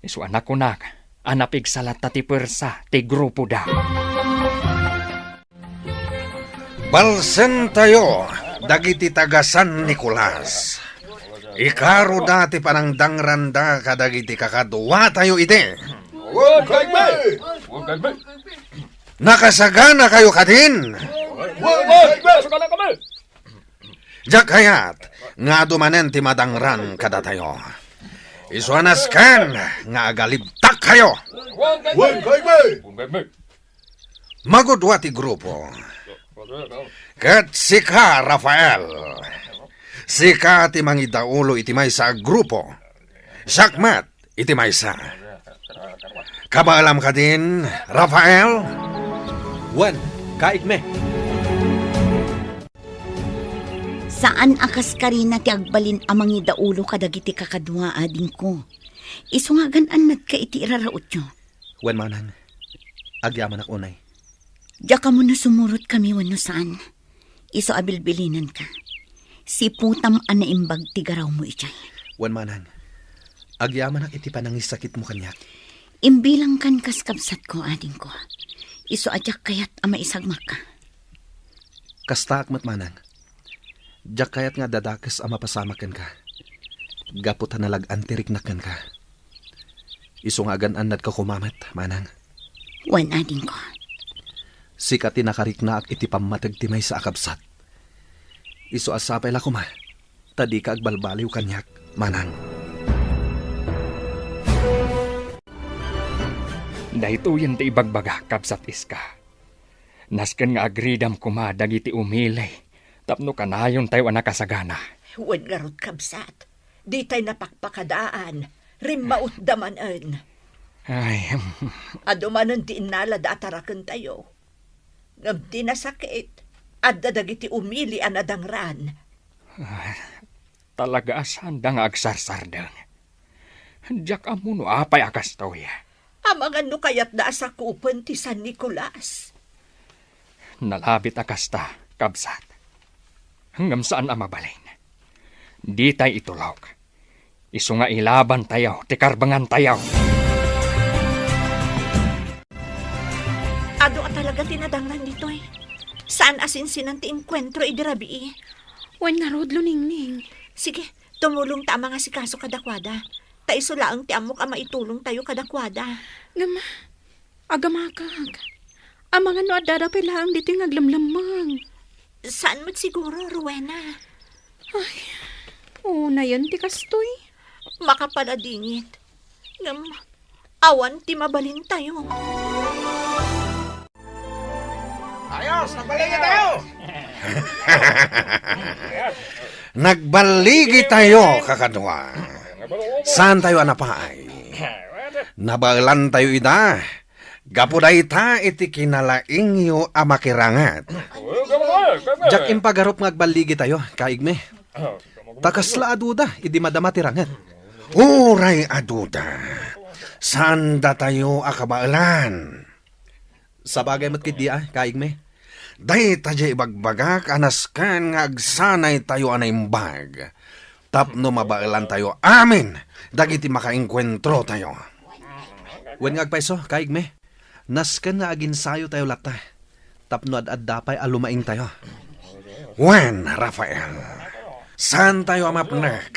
Isu a nakunak a napigsa latta ti puersa ti grupoda. Balsentayo dagiti taga San Nicolas. Ikaroda ti panangdangranda kadagiti kakaduatayo idi. Wen, kaigmi! Wen, kaigmi! Nakasaganakayo kadin? Wen, wen, wen, nakasaganakami. Diak kayat nga adu manen ti madangran kadatayo. Isu a nasken nga agalibtakkayo. Wen, kaigmi. Magudua ti grupo. Ket sika, Rafael, sika ti mangidaulo iti maysa a grupo. Siak met iti maysa. Kabaelam kadin, Rafael? Wen, kaigmi. Saan a kaskarina ti agbalin a mangidaulo kadagiti kakadua, adingko. Isu nga agan-annadka iti irarautyo. Wen manang, agyamanak unay. Diak ammo no sumurotkami wenno saan. Isu a bilbilinenka. Siputam a naimbag ti garawmo idiay. Wen manang, agyamanak iti panangisakitmo kaniak. Imbilangkan kas kabsatko, adingko. Isu a diak kayat a maisagmakka. Kastaak met manang. Diak kayat nga adda dakes a mapasamak kenka. Gapu ta nalag-an ti riknak kenka. Isu nga agan-annadka koma met, manang. Wen, adingko. Sika ti nakariknaak iti pammateg ti maysa a kabsat. Isu a sapay la koma, ta dika agbalbaliw kaniak, manang. Daytoyen ti ibagbagak, kabsat Iska. Nasken nga agridam koma dagiti umili tapno kanayontayo a nakasagana. Wen ngarud, kabsat, ditay napakpakadaan, rimmautda manen. Ay, hmm. Adu manen ti innalada a tarakentayo. Ngem ti nasakit, adda dagiti umili a nadangran. Ah, talaga a saanda nga agsarsardeng. Diak ammo no apay a kastoy. Amangan no kayatda a sakupen ti San Nicolas. Nalabit a kasta, kabsat. Ngem saan a mabalin. Ditay itulok. Isu nga ilabantayo ti karbengantayo. Adu a talaga ti nadangran ditoy. Saan a sinsinan ti enkuentro idi rabii. Wen ngarud, Luningning. Sige, tumulongta a mangasikaso kadakuada. Ta isu laeng ti ammok a maitulongtayo kadakuada. Ngem, agamakak. Amangan no addada pay laeng ditoy nga aglemlemmeng. Saan met siguro, Rowena? Ay, unayen ti kastoy. Makapaladingit. Ngem, awan ti mabalintayo. Ayos, nagbaligi tayo! Nagbaligi tayo, kakadua. Saan tayo a napaay? Nabaelan tayo ida. Gapu dayta iti kinalaingyo a makiranget. Diak impagarup nga agbaligi tayo, kaigmi. Ta kasla a duda idi madama ti ranget. Uray a duda, saan datayo a kabaelan. Sabagay met ketdi a, kaigmi. Dayta diay ibagbagak a nasken nga agsanaytayo a naimbag tapno mabaelantayo amin dagiti makaenkuentrotayo. Wen nga agpayso, kaigmi, nasken nga aginsayotayo latta tapno ad-adda pay a lumaingtayo. Wen, Rafael, saantayo a mapnek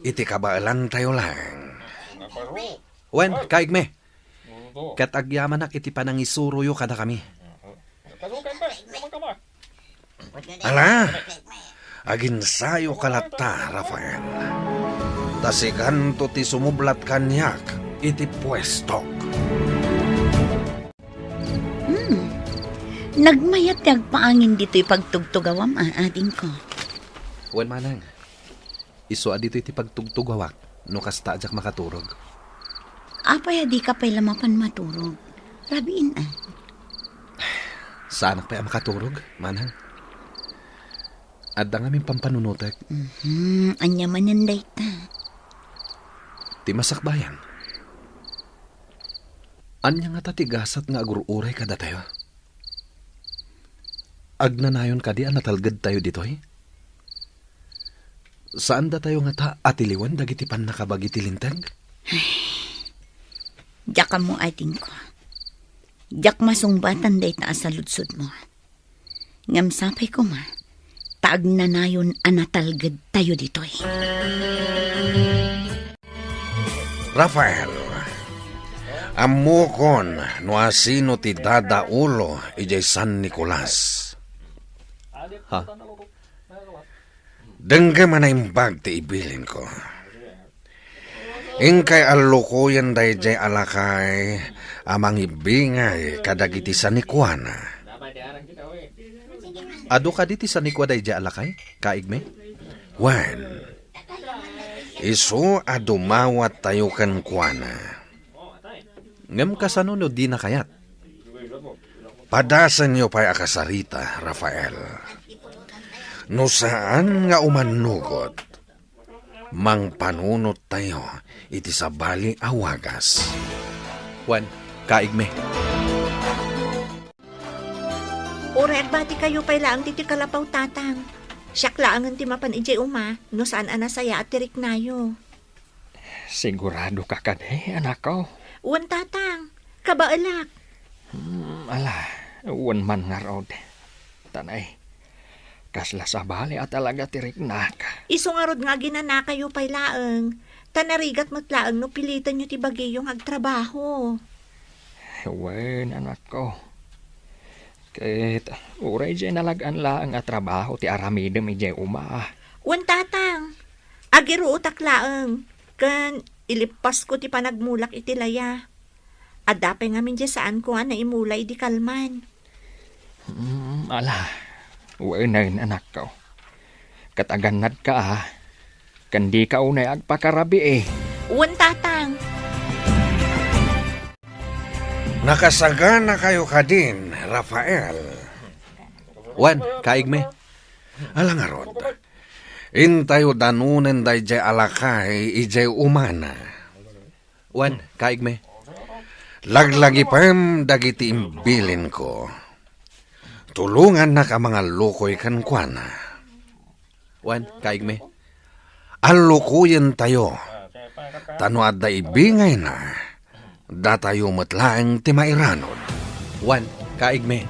iti kabaelantayo laeng. Wen, kaigmi, ket agyamanak iti panangisuroyo kadakami. Ala, aginsayoka latta, Rafael. Ta sikanto ti sumublat kaniak iti puestok. Hmm. Nagmayat ti agpaangin ditoy pagtugtugawam, a, adingko. Wen manang. Isu a ditoy ti pagtugtugawak no kasta a diak makaturog. Apay a dika pay la mapan maturog? Rabiin a. Saanak pay a makaturog, manang. Adda ngamin pampanunotek. Mhm, ania manen dayta? Ti masakbayan. Ania ngata ti gasat nga agur-uray kadatayo? Agnanayon kadi a natalgedtayo ditoy? Saandatayo ngata a tiliwen dagiti pannakabagi ti Linteg? Diak ammo, adingko. Diak masungbatan dayta a saludsodmo. Ngem sapay koma, ta agnanayon a natalgedtayo ditoy. Rafael, ammokon no asino ti dadaulo idiay San Nicolas. Ha? Denggem a naimbag ti ibilinko. Inkay allukoyen daydiay a lakay a mangibbingay kadagiti sanikuana. Adu kadi ti sanikua daydiay a lakay, kaigmi? Wen, isu a dumawattayo kenkuana. Ngem kasano no dina kayat? Padasenyo pay a kasarita, Rafael. No saan nga umannugot, Mangpanunottayo iti sabali a wagas. Wen, kaigmi. Uray agbatikayo pay laeng ditoy kalapaw, Tatang. Siak laengen ti mapan idiay uma no saan a nasayaat ti riknayo. Sigurado ka kadi, anakko? Wen, Tatang. Kabaelak. Hmm, ala, wen man ngarud. Tanay, kasla sabali a talaga ti riknak. Isu ngarud nga aginanakayo pay laeng, ta narigat met laeng no pilitenyo ti bagiyo nga agtrabaho. Wen, anakko. Ket uray diay nalag-an laeng a trabaho ti aramidem idiay uma. Wen, Tatang, agiruotak laeng, ken ilippasko ti panagmulak iti laya. Adda pay ngamin diay saanko a naimula idi kalman. Hmm, ala, wenen, anakko. Ket agannadka, a, ken dika unay agpakarabii. Wen, Tatang. Nakasaganakayo kadin, Rafael? Wen, kaigmi. Ala ngarud, intayo danunen daydiay a lakay idiay umana. Wen, kaigmi. Laglagipem dagiti imbilinko. Tulongannak a mangallukoy kenkuana. Wen, kaigmi. Allukoyentayo. Ta no adda ibingayna, datayo met laeng ti mairanod. Wen, kaigmi.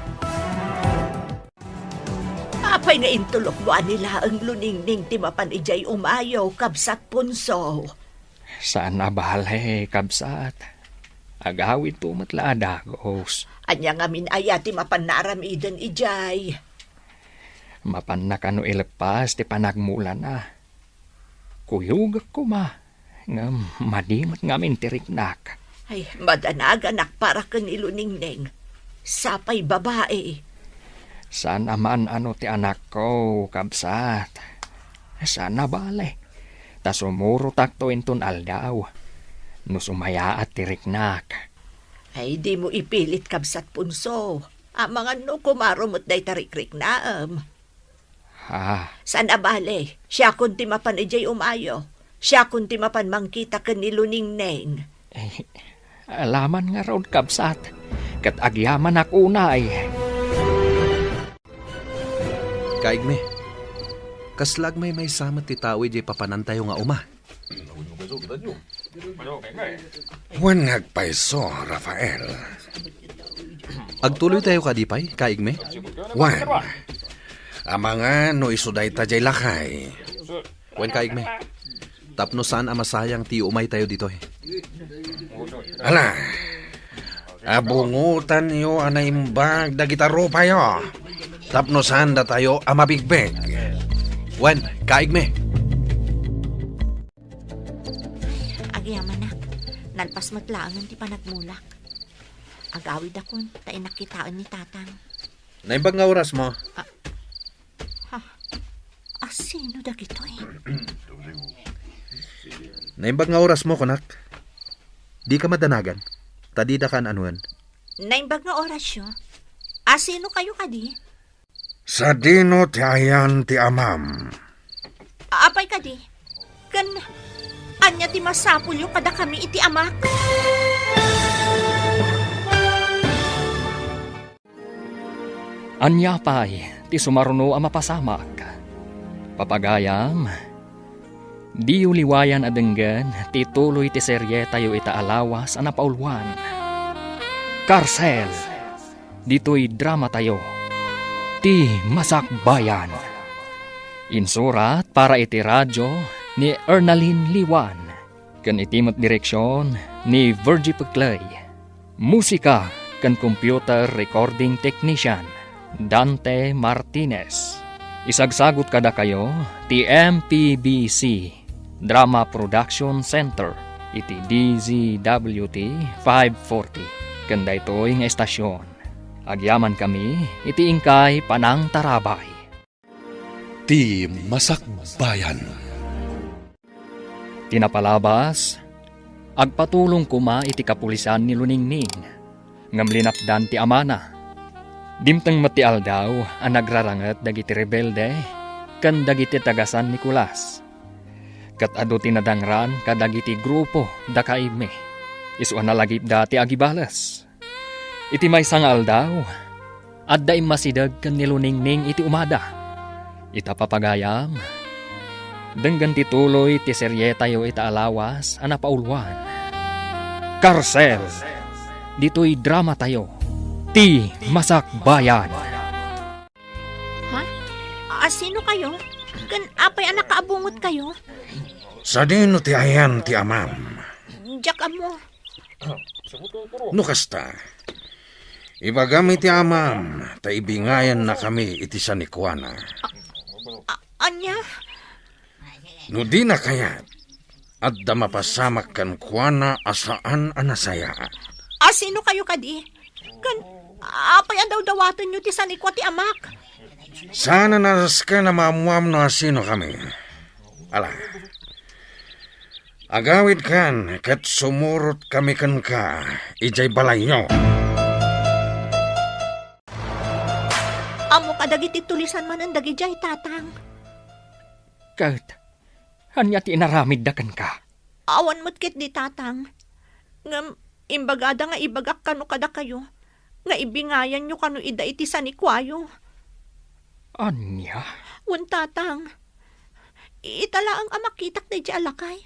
Apay nga intulokmo a ni laeng luningning ti mapan idiay umayo, Kabsat Punso? Saan a bale, kabsat. Agawidto met la a dagus. Ania ngamin aya ti mapanna aramiden idiay? Mapanna kano ileppas ti panagmulana. Kuyogek koma, ngem madi met ngamin ti riknak. Ay, madanaganak para ken ni Luningning. Sapay babai. Saan a maan-ano ti anakko, kabsat. Saan a bale. Ta sumurotakto inton aldaw. No sumayaat ti riknak. Ay, dimo ipilit, Kabsat Punso. Amangan no kumaro met dayta rikriknaem. Ah. Saan a bale, siakon ti mapan idiay umayo. Siakon ti mapan mangkita ken ni Luningning. Eh, alaman ngarud, kabsat. Ket agyamanak unay. Kaigmi, kasla agmaymaysa met ti tao idiay papanantayo nga uma. Wen nga agpayso, Rafael. Agtuloytayo kadi pay, kaigmi? Wen. Amangan no isu dayta diay lakay. Wen, kaigmi. Tapno saan a masayang ti umaytayo ditoy. Ala, abungotanyo a naimbag dagita rupayo. Tapno saan datayo a mabigbeg. Wen, kaigmi. Agyamanak, nalpas met laengen ti panagmulak. Agawidakon, ta innak kitaen ni Tatang. Naimbag nga orasmo? Ah, ha? Asino dagitoy? Naimbag nga orasmo, kunak. Dika madanagan, ta didaka an-anoen. Naimbag nga orasyo? Asino kayo kadi? Sadino ti ayan ti amam? Apay kadi? Ken ania ti masapulyo kadakami iti amak? Ania pay ti sumaruno a mapasamak? Papagayam, diyo liwayan a denggen ti tuloy ti serietayo ita a lawas a napauluan. Karsel. Ditoy dramatayo, Ti Masakbayan. Insurat para iti radio ni Ernalyn Liwan, ken iti met direksion ni Virgie Peclay. Musika ken computer recording technician, Dante Martinez. Isagsagut kadakayo ti M P B C Drama Production Center iti D Z W T five forty. Ken daytoy nga estasion, agyamankami iti inkay panangtarabay. Ti Masakbayan. Ti napalabas, agpatulong koma iti kapulisan ni Luningning, ngem linapdan ti amana. Dimteng met ti aldaw a nagraranget dagiti rebelde ken dagiti taga San Nicolas. Ket adu ti nadangran kadagiti grupo da kaibmi. Isu a nalagipda ti agibales. Iti maysa nga aldaw, adda immasideg ken ni Luningning iti umada. Ita, papagayam, denggen ti tuloy ti serietayo ita a lawas a napauluan. Karsel, ditoy dramatayo, Ti Masakbayan. Ha? A, sino kayo? Ken apay a nakaabungot kayo? Sadino ti ayan ti amam? Diak ammo. No kasta, ibagam iti amam, ta ibingayannakami iti sanikuana. A-, ania? No dina kayat, adda mapasamak kenkuana a saan a nasayaat. A, sino kayo kadi? Ken apay a dawdawatenyo ti sanikua ti amak? Saan a nasken a maammuam no asino kami. Ala, agawidkan ket sumurot kami kenka idiay balayyo. Ammo kadagiti tulisan manen dagidiay, Tatang. Ket ania ti inaramidda kenka? Awan met ketdi, Tatang. Ngem imbagada nga ibagak kano kadakayo nga ibingayanyo kano ida iti sanikuayo. Ania? Wen, Tatang. Ita laeng a makitak daydiay a lakay.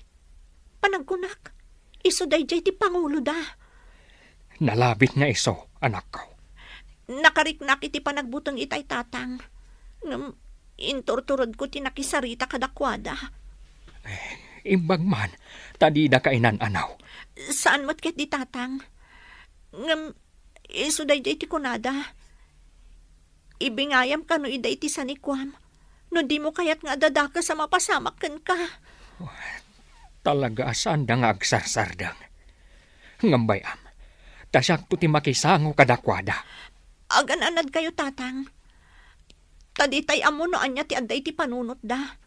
Panagkunak, isu daydiay ti panguloda. Nalabit nga isu, anakko. Nakariknak iti panagbuteng itay, Tatang. Ngem inturturedko ti nakisarita kadakuada. Eh, imbag man, ta dida kainan-anaw. Saan met ketdi, Tatang. Ngem isu daydiay ti kunada. Ibingayam kano ida iti sanikuam, no dimo kayat nga adda dakes a mapasamak kenka. Talaga a saanda nga agsarsardeng. Ngem bay-am, ta siakto ti makisango kadakuada. Agan-anadkayo, Tatang. Ta ditay ammo no ania ti adda iti panunotda.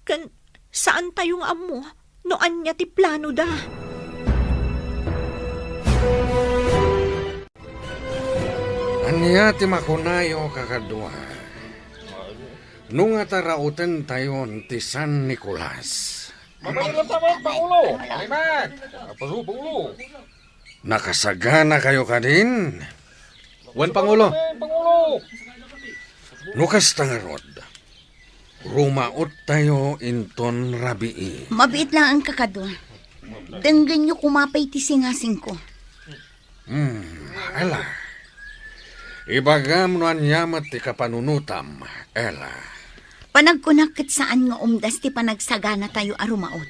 Ken saantayo nga ammo no ania ti planoda. Ania ti makunayo, kakadua? No nga tarautentayon ti San Nicolas. Mabalin lang, Pangulo. Amen. Apaso, Pangulo. Nakasaganakayo kadin? Wen, Pangulo. Amen, Pangulo. No kasta ngarud, rumaottayo inton rabii. Mabiit laeng, kakadua. Denggenyo koma pay ti singasingko. Hmm, ala. Ibagam no ania met ti kapanunotam, Ella. Panagkunak ket saan nga umdas ti panagsaganatayo a rumaot.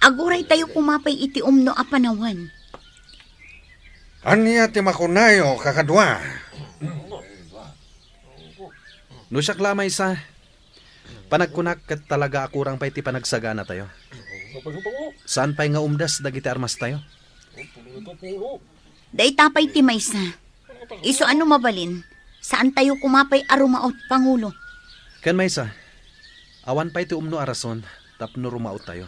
Aguraytayo koma pay iti umno a panawen. Ania ti makunayo, kakadua? No siak la a maysa, panagkunak ket talaga a kurang pay ti panagsaganatayo. Saan pay nga umdas dagiti armastayo. Dayta pay ti maysa. Isu a no mabalin, saantayo koma pay a rumaot, Pangulo. Ken maysa, awan pay ti umno a rason tapno rumaottayo.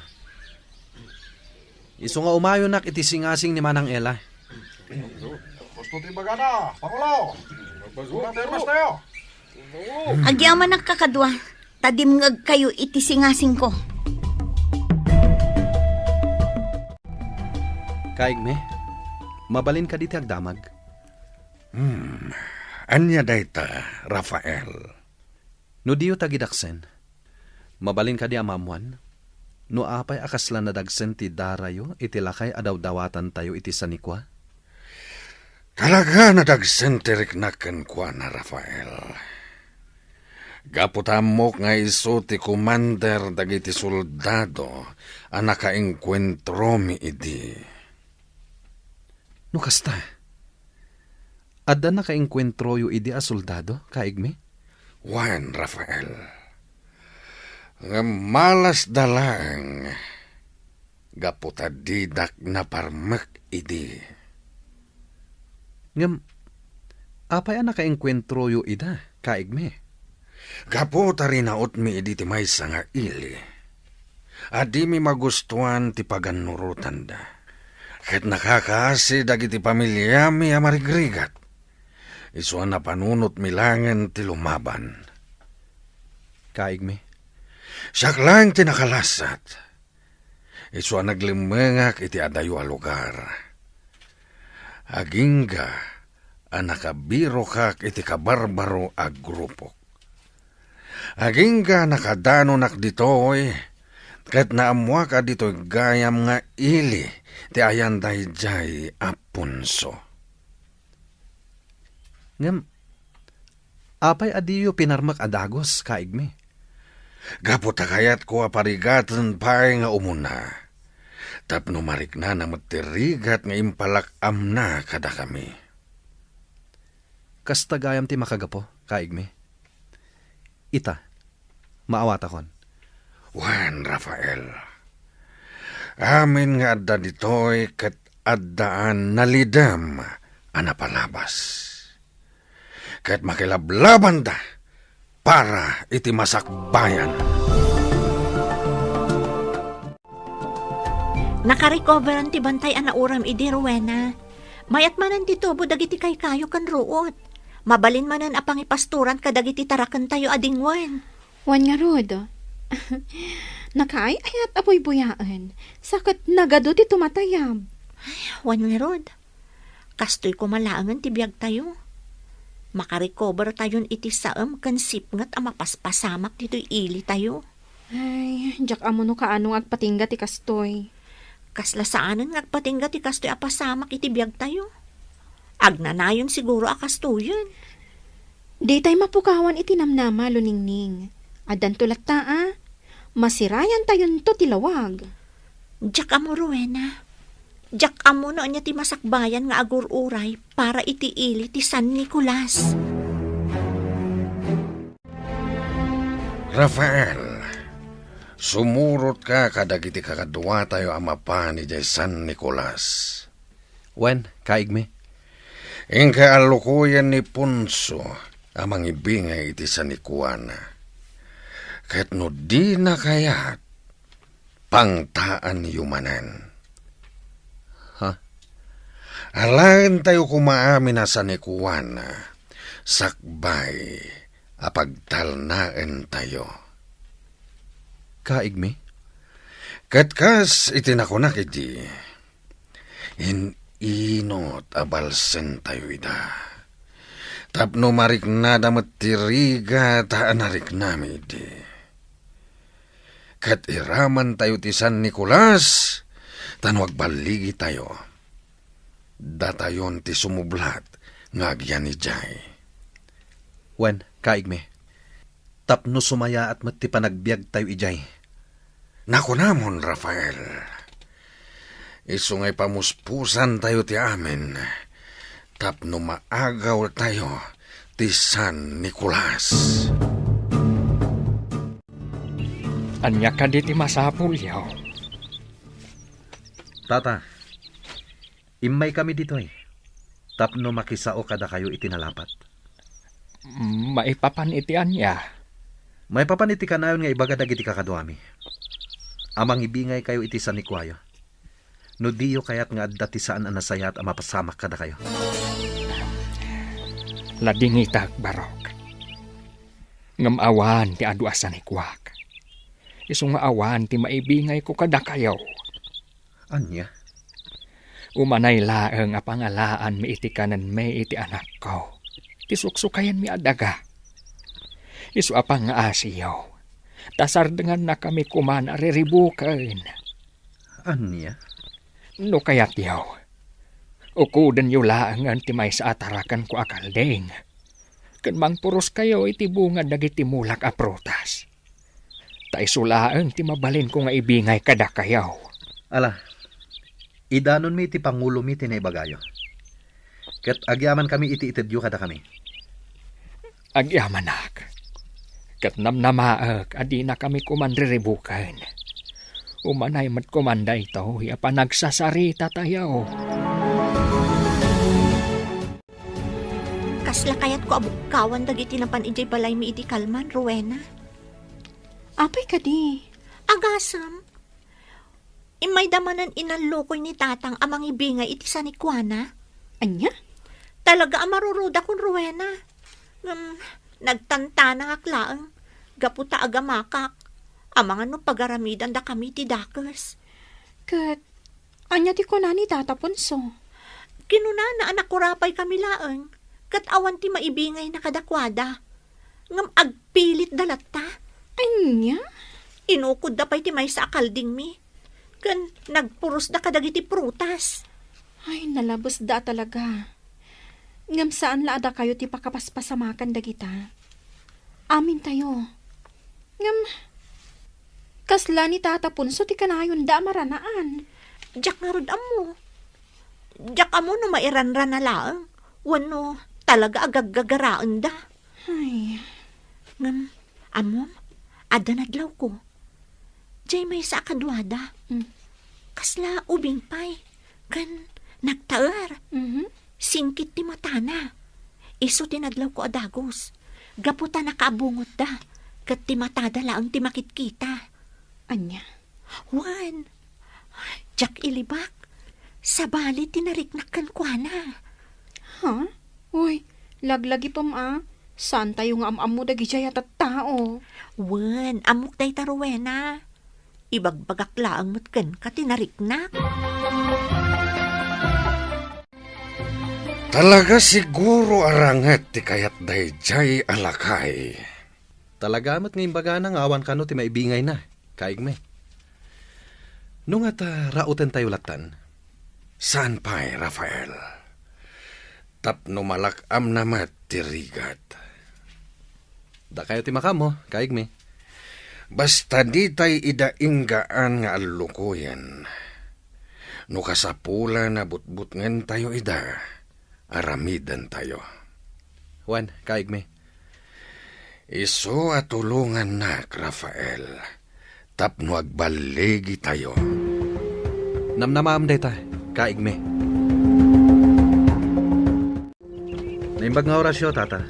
Isu nga umayonak iti singasing ni Manang Ella. Gusto ti bagana, Pangulo. Gusto ti armastayo. Agyamanak, kakadua, ta dimngegkayo iti singasingko. Kaigmi, mabalin kadi ti agdamag? Hmm, ania dayta, Rafael? No diyo tagidaksen, mabalin kadi a maammuan no apay a kasla nadagsen ti darayo iti lakay a dawdawatantayo iti sanikua? Talaga nadagsen ti riknak kenkuana, Rafael. Gapu ta ammok nga isu ti komander dagiti soldado a nakaengkuentromi idi. No kasta, adda nakaengkuentroyo idi a soldado, kaigmi? Wen, Rafael. Ngem malasda laeng gapu ta didak naparmek idi. Ngem apay a nakaengkuentroyo ida, kaigmi? Gapu ta rinautmi idi ti maysa nga ili a dimi magustuan ti pagannurotanda, ket nakakaasi dagiti familiami a marigrigat. Isu a napanunotmi laengen ti lumaban. Kaigmi, Siak laeng ti nakalasat. Isu a naglemmengak iti adayo a lugar. Agingga a nakabirokak iti kabarbaro a grupok. Agingga a nakadanonak ditoy, ket naammoak a ditoy gayam nga ili ti ayan daydiay a punso. Ngem, apay a diyo pinarmek a dagus, kaigmi? Gapu ta kayatko a parigaten pay nga umuna, tapno mariknana met ti rigat nga impalak-amna kadakami. Kasta gayam ti makagapu, kaigmi? Ita, maawatakon. Wen, Rafael, amin nga adda ditoy ket addaan nalidem a napalabas. Ket makilablabanda para iti masakbayan. Nakarecoveran ti bantay a nauram idi, Rowena. Mayat manen ti tubo dagiti kaykayo ken ruot. Mabalin manen a pangipastoran kadagiti tarakentayo a dingwen. Wen ngarud, nakaay-ayat a buybuyaen, sa ket nagadu ti tumatayab. Wen ngarud, kastoy koma laengen ti biagtayo. Makarecover tayon iti saem ken sipnget a mapaspasamak ditoy ilitayo. Ay, diak ammo no kaano nga agpatingga ti kastoy. Kasla saanen nga agpatingga ti kastoy a pasamak iti biagtayo. Agnanayon siguro a kastoyen. Ditay mapukawan iti namnama, Luningning. Addanto latta a, masirayantayonto ti lawag. Diak ammo, Rowena. Diak ammo no ania ti masakbayan nga agur-uray para iti ili ti San Nicolas. Rafael, sumurotka kadagiti kakaduatayo a mapan idiay San Nicolas. Wen, kaigmi. Inka a lukoyen ni Ponso a mangibingay iti San Juana. Ket no dina kayat, pangtaanyo manen. Ha? Alaentayo koma amin a San Juana, sakbay a pagtalnaentayo. Kaigmi? Ket kas iti nakunak idi, in-inot a balsentayo ida. Tapno mariknada met ti rigat a nariknami idi. Ket iramantayo ti San Nicolas, ta no agballigitayo, datayon ti sumublat nga agyan idiay. Wen, kaigmi, tapno sumayaat met ti panagbiagtayo idiay. Nakunamon, Rafael, isu nga ipamuspusantayo ti amin tapno maagawtayo ti San Nicolas. Ania kadi ti masapulyo? Tata, immaykami ditoy tapno makisao kadakayo iti nalapat. Maipapan iti ania? Maipapan iti kanayon nga ibaga dagiti kakaduami a mangibingaykayo iti sanikuayo. No diyo kayat nga adda ti saan a nasayaat a mapasamak kadakayo. Ladingitak, barok. Ngem awan ti adu a sanikuak. Isu nga awan ti maibingayko kadakayo. Ania? Umanay laeng a pangalaanmi iti kanenmi iti anakko, ti suksukayanmi a daga. Isu a pangngaasiyo, ta sardengannakami koman a riribuken. Ania? No kayatyo, ukudenyo laengen ti maysa a tarakenko a kalding, ken mangpuroskayo iti bunga dagiti mulak a prutas. Ta isu laeng ti mabalinko nga ibingay kadakayo. Ala, idanonmi iti pangulomi ti naibagayo. Ket agyamankami iti itedyo kadakami. Agyamanak. Ket namnamaek a dinakami koman riribuken. Umanay met koman daytoy a panagsasarita tayo. Kasla kayatko a bukkawan dagiti napan idiay balaymi idi kalman, Rowena. Apay kadi? Agasem. Immayda manen inallukoy ni Tatang a mangibingay iti sanikuana. Ania? Talaga a marurudakon, Rowena. Ngem, nagtantanangak laeng, gapu ta agamakak. Amangan no pagaramidandakami ti dakes. Ket ania ti kuna ni Tata Ponso? Kinunana a nakurapay kami laeng, ket awan ti maibingayna kadakuada. Ngem agpilitda latta. Ania? Inukodda pay ti maysa a kaldingmi, ken nagpurosda kadagiti prutas. Ay, nalabesda a talaga. Ngem saan la a dakayo ti pakapaspasamakan dagita. Amintayo. Ngem, kasla ni Tata Ponso ti kanayonda a maranaan? Diak ngarud ammo. Diak ammo no mairanrana laeng, wenno talaga a gaggagaraenda. Ay. Ngem, ammom, adda nadlawko. Jay maysa a kaduada. Mm. Kasla ubing pay, ken nagtaer. Mhm. Singkit ti matana. Isu ti nadlawko a dagus. Gapu ta nakaabungotda, ket ti matada laeng ti makitkita. Ania? Wen, diak ilibak. Sabali ti nariknak kenkuana. Ha? Uy, laglagipem a. Saantayo nga am-ammo dagidiay a tattao. Wen, ammok dayta, Rowena. Ibagbagak laeng met kenka ti nariknak. Talaga siguro a ranget ti kayat daydiay a lakay. Talaga met nga imbagana nga awan kano ti maibingayna, kaigmi. No ngata, rautentayo lattan? Saan pay, Rafael. Tapno malak-amna met ti rigat. Dakayo ti makaammo, kaigmi. Basta ditay ida inggaan nga allukoyen. No kasapulan a butbutngentayo ida, aramidentayo. Wen, kaigmi. Isu a tulongannak, Rafael, tapno agballigitayo. Namnamaam dayta, kaigmi. Naimbag nga orasyo, Tata.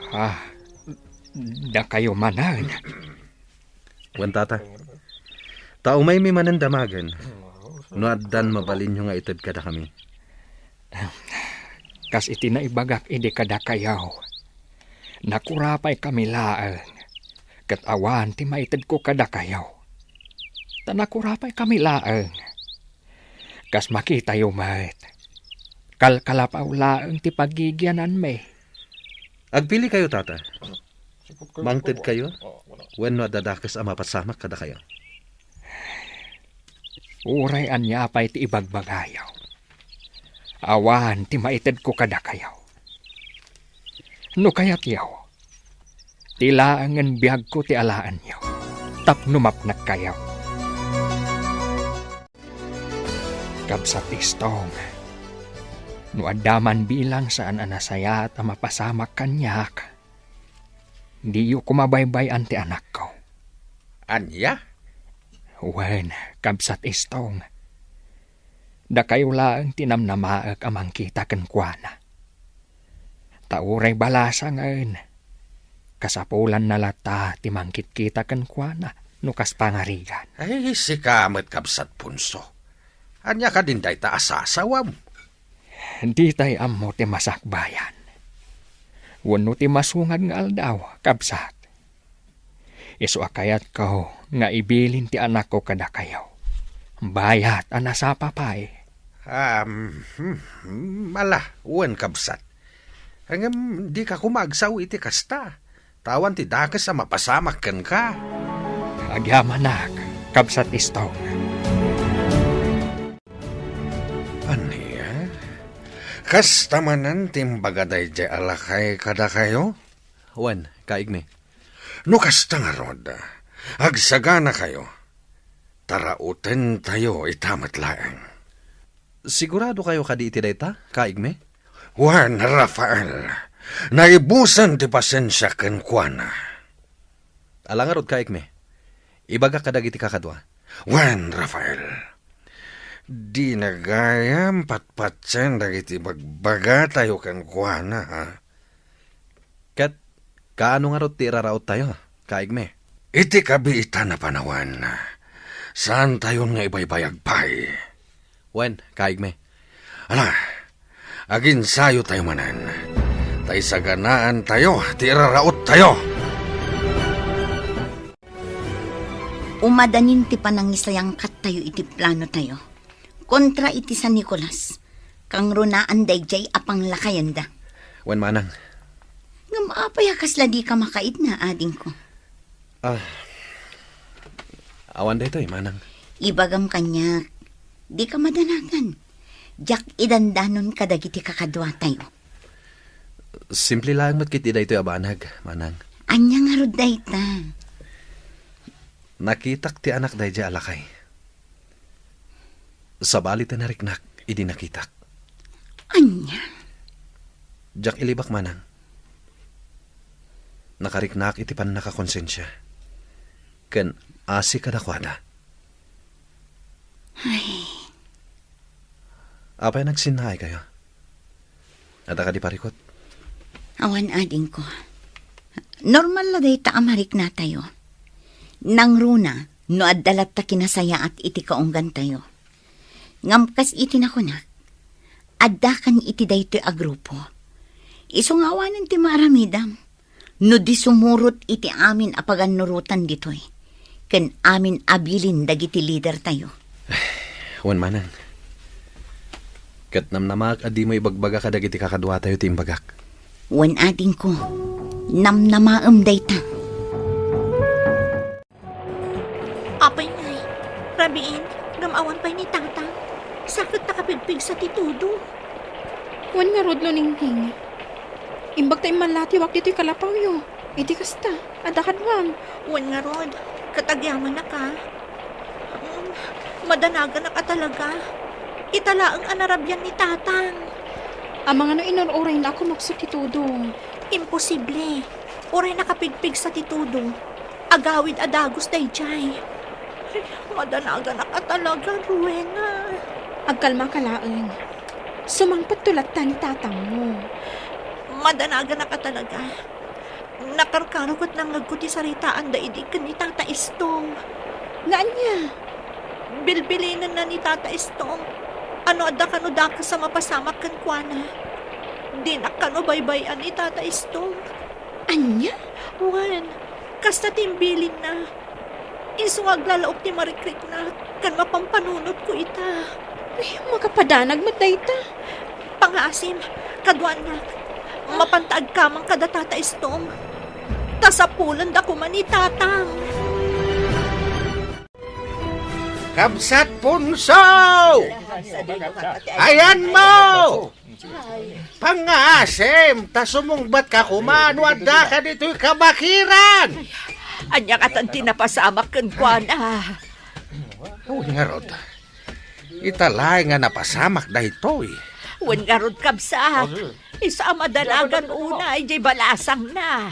Ah, dakayo manen. Wen, Tata. Ta umaymi manen damagen, no addan mabalinyo nga ited kadakami. Kas iti naibagak idi kadakayo, nakurapaykami laeng, ket awan ti maitedko kadakayo. Ta nakurapaykami laeng, kas makitayo met, kalkalapaw laeng ti pagigiananmi. Agpilikayo, Tata. Mangtedkayo wenno adda dakes a mapasamak kadakayo? Uray ania pay ti ibagbagayo, awan ti maitedko kadakayo. No kayatyo, ti laengen biagko ti alaenyo tapno mapnekkayo. Kabsat Istong, no adda man bilang saan a nasayaat a mapasamak kaniak, diyo koma baybay-an ti anakko. Ania? Wen, Kabsat Istong, dakayo laeng ti namnamaek a mangkita kenkuana. Ta uray balasangen, kasapulanna latta ti mangkitkita kenkuana no kas pangarigan. Ay, sika met, Kabsat Ponso. Ania kadin dayta a sasawam? Ditay ammo ti masakbayan wenno ti masungad nga aldaw, kabsat. Isu a kayatko nga ibilin ti anakko kadakayo, bayat a nasapa pay. Um, hmm, hmm, ala, wen, kabsat. Ngem dika koma agsao iti kasta. Ta awan ti dakes a mapasamak kenka. Agyamanak, Kabsat Istong. Ania? Kasta manen ti imbaga daydiay a lakay kadakayo? Wen, kaigmi. No kasta ngarud, agsaganakayo, ta rautentayo ita met laeng. Siguradokayo kadi iti dayta, kaigmi? Wen, Rafael, naibusen ti pasensiak kenkuana. Ala ngarud, kaigmi, ibagak kadagiti kakadua. Wen, Rafael, dina gayam patpatien dagiti bagbagatayo kenkuana, ha? Ket kaano ngarud ti iraraottayo, kaigmi? Iti kabiitan a panawen, saantayon nga ibaybayag pay. Wen, kaigmi. Ala, aginsayotayo manen, ta isaganaantayo ti iraraottayo. Umadanin ti panangisayangkattayo iti planotayo kontra iti San Nicolas. Kangrunaan daydiay a panglakayenda. Wen, manang. Ngem apay a kasla dika makaidna, adingko? Ah, awan daytoy, manang. Ibagam kaniak, dika madanagan. Diak idandanon kadagiti kakaduatayo. Simple laeng met ketdi daytoy a banag, manang. Ania ngarud dayta? Nakitak ti anak daydiay a lakay. Sabali ti nariknak idi nakitak. Ania? Diak ilibak, manang. Nakariknak iti pannakakonsensia ken asi kadakuada. Ay. Apay a nagsinnaaykayo? Adda kadi parikut? Awan, adingko. Normal la dayta a mariknatayo. Nangruna no adda latta kinasayaat iti kaunggantayo. Ngem kas iti nakunak, addakan iti daytoy a grupo. Isu nga awanen ti maaramidam no di sumurot iti amin a pagannurotan ditoy ken amin a bilin dagiti lidertayo. Wen, manang. Ket namnamaak a dimo ibagbaga kadagiti kakaduatayo ti imbagak. Wen, adingko, namnamaem dayta. Apay ngay, rabiin, ngem awan pay ni Tatang. Sa ket nakapigpigsa ti todo. Wen ngarud, Luningning. Imbag ta immallatiwak ditoy kalapawyo. Iti kasta, adda kaduam. Wen ngarud, ket agyamanak a. Mm, madanaganak a talaga. Ita laeng a narabian ni Tatang. Amangan no inur-urayna a kumukso ti todo. Imposible. Uray nakapigpigsa ti todo, agawid a dagus daydiay. Ay, madanaganak a talaga, Rowena. Agkalmaka laeng. Sumangpetto latta ni tatangmo. Madanaganak a talaga. Nakarkaro ket nangngegko ti saritaanda idi ken ni Tata Estong. Nga ania? Bilbilinenna ni Tata Estong a no adda kano dakes a mapasamak kenkuana, dinak kano baybay-an ni Tata Estong. Ania? Wen, kasta ti imbilinna. Isu nga aglalaok ti marikriknak ken mapampanunotko ita. Ay, makapadanag met dayta. Pangaasim, kaduanak, mapanta agkamang kada Tata Estong. Ta sapulenda koma ni Tatang. Kabsat Punso! Ayanmo! Pangngaasim, ta sumungbatka koma no addaka ditoy kabakiran! Ania katan ti napasamak kenkuana? Wen ngarud, ita laeng nga napasamak daytoy. Wen ngarud, kabsat, isu a madanagan unay diay balasangna.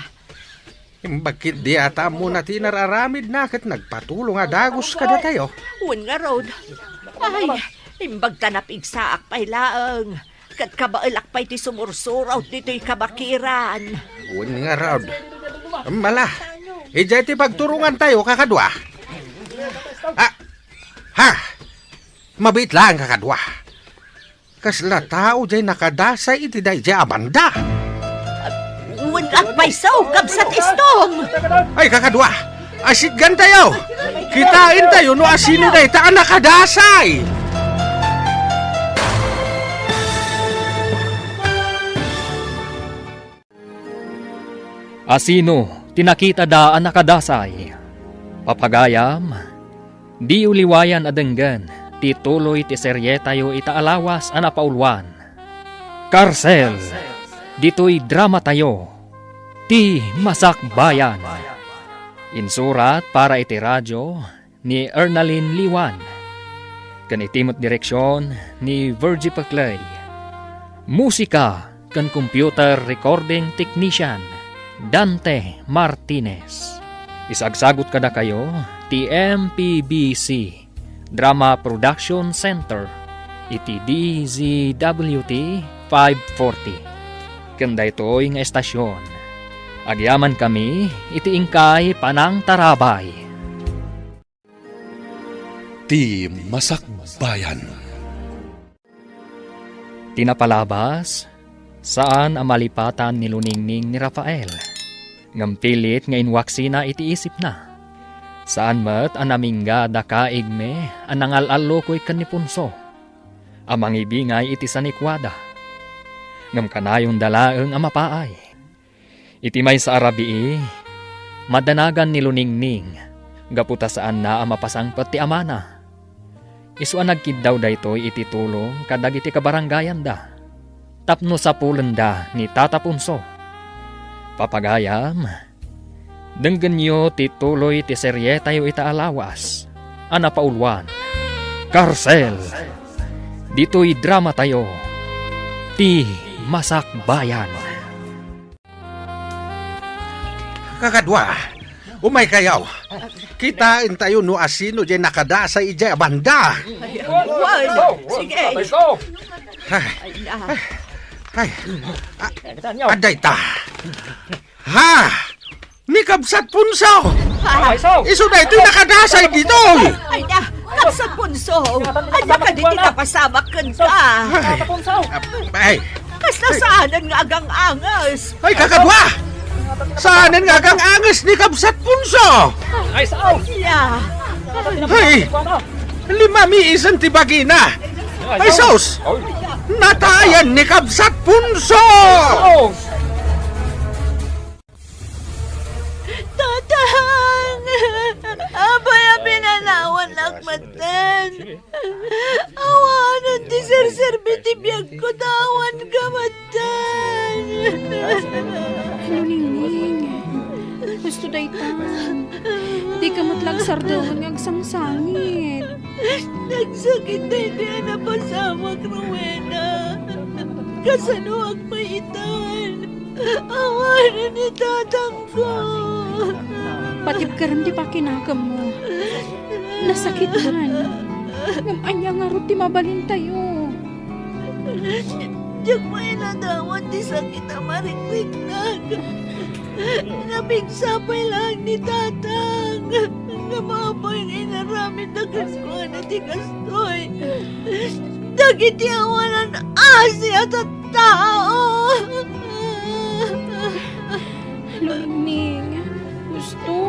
Imbag ketdi a ta ammona ti inar-aramidna ket nagpatulong a dagus kadatayo. Wen ngarud, ay, imbag ta napigsaak pay laeng, ket kabaelak pay ti sumursurot ditoy kabakiran. Wen ngarud. Mala, idiay ti pagturongantayo, kakadua. Ah, ha! Mabiit laeng, kakadua. Kasla tao diay nakadasay iti daydiay a banda. Wen agpayso, kabsat Estong! Ay, kakadua! Asitgantayo! Kitaentayo no asino dayta a nakadasay! Asino ti nakitada a nakadasay? Papagayam, diyo liwayan a denggen ti tuloy ti serietayo ita a lawas a napauluan, Karsel, ditoy dramatayo, Ti Masakbayan. Insurat para iti radio ni Ernalyn Liwan, ken iti met direksion ni Virgie Peclay. Musika ken computer recording technician, Dante Martinez. Isagsagut kadakayo ti M P B C Drama Production Center iti D Z W T five forty. Ken daytoy nga estasion, agyamankami iti inkay panangtarabay. Ti Masakbayan. Ti napalabas, saan a malipatan ni Luningning ni Rafael, ngem pilit nga inwaksina iti isipna. Saan met a namingga dakaigmi a nangal-allukoy ken ni Ponso a mangibingay iti sanikuada. Ngem kanayonda laeng a mapaay. Iti maysa a rabii, madanagan ni Luningning gapu ta saanna a mapasangpet ti amana. Isu a nagkiddaw daytoy iti tulong kadagiti kabaranggayanda tapno sapulenda ni Tata Ponso. Papagayam, denggenyo ti tuloy ti serietayo ita a lawas a napauluan, Karsel. Ditoy dramatayo, Ti Masakbayan. Kakadua, umaykayo. Kitaentayo no asino diay nakadasay idiay a banda. Wen, sige. Ay, ay, a, adda ita. Ha? Ni Kabsat Punso! Isu daytoy nakadasay ditoy! Ay na, Kabsat Punso! Ania kadi ti napasamak kenka? Ay, ay, Kasta saanen nga agang-anges. Ay, kakadua! Saanen nga agang-anges ni Kabsat Punso? Ay, sao! Ya. Ay, limamiisen ti bagina. Ay, sus! Natayan ni Kabsat Punso! Tatang! Apay a pinanawannak metten? Awanen ti serserbi ti biagko ta awan ka metten. Luningning, husto daytan. Dika met la agsardeng nga agsangsangit. Nagsakit daytoy a napasamak, Rowena. Kasanoak pay itan? Awanen ni tatangko. Patibkerem ti pakinakemmo. Nasakitan. Ngem ania ngarud ti mabalintayo? Diak pay nadawat ti sakit a marikriknak. Napigsa pay laeng ni tatang. Ngem apay nga inaramidda kenkuana ti kastoy? Dagiti awanan asi a tattao. Luningning, husto.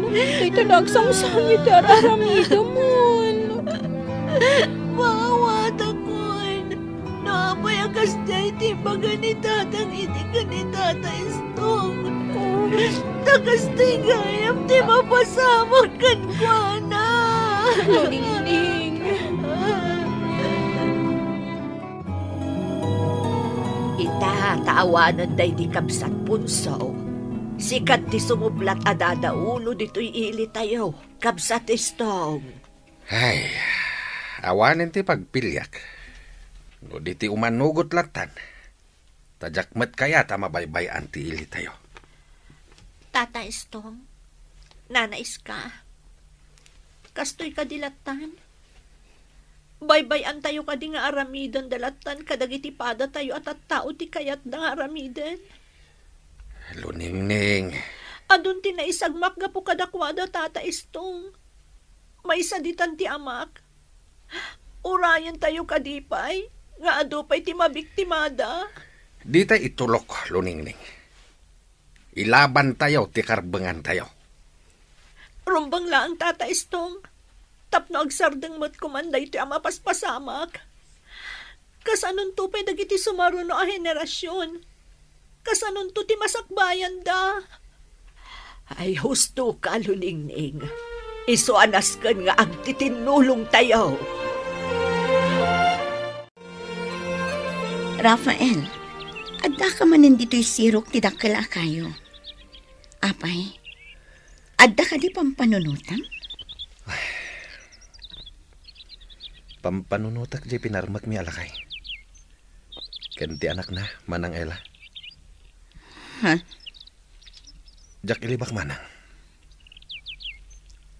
Dayta la agsangsangit ti ar-aramidemon. Maawatakon. No apay a kasdiay ti ibaga ni tatang idi ken ni tata Istong, ta kastoy gayam ti mapasamak kenkuana. Luningning. Ita, ta awanen daydi kabsat Punso, sika ti sumublat a dadaulo ditoy ilitayo, kabsat Istong. Ay, awanen ti pagpiliak. No di ti umanugot lattan, ta diak met kayat a mabaybay-an ti ilitayo. Tata Istong, Nana Iska, kastoy kadi lattan? Baybay-antayo kadi nga aramidenda lattan kadagiti padatayo a tattao ti kayatda nga aramiden? Luningning. Adun ti naisagmak gapu kadakuada, Tata Istong. Maysa ditan ti amak. Urayentayo kadi pay nga adu pay ti mabiktimada? Dita itulok, Luningning. Ilabantayo ti karbengantayo. Rumbeng laeng, Tata Istong, tapno agsardeng met koman daytoy a mapaspasamak. Kasanonto pay dagiti sumaruno a henerasion? Kasanonto ti masakbayanda? Ay, husto ka, Luningning. Isu a nasken nga agtitinnulongtayo. Rafael, addaka manen ditoy sirok ti dakkel a kayo. Apay, adda kadi pampanunotam? Pampanunotak diay pinarmekmi a lakay. Ken ti anakna, Manang Ella. Ha? Diak ilibak manang.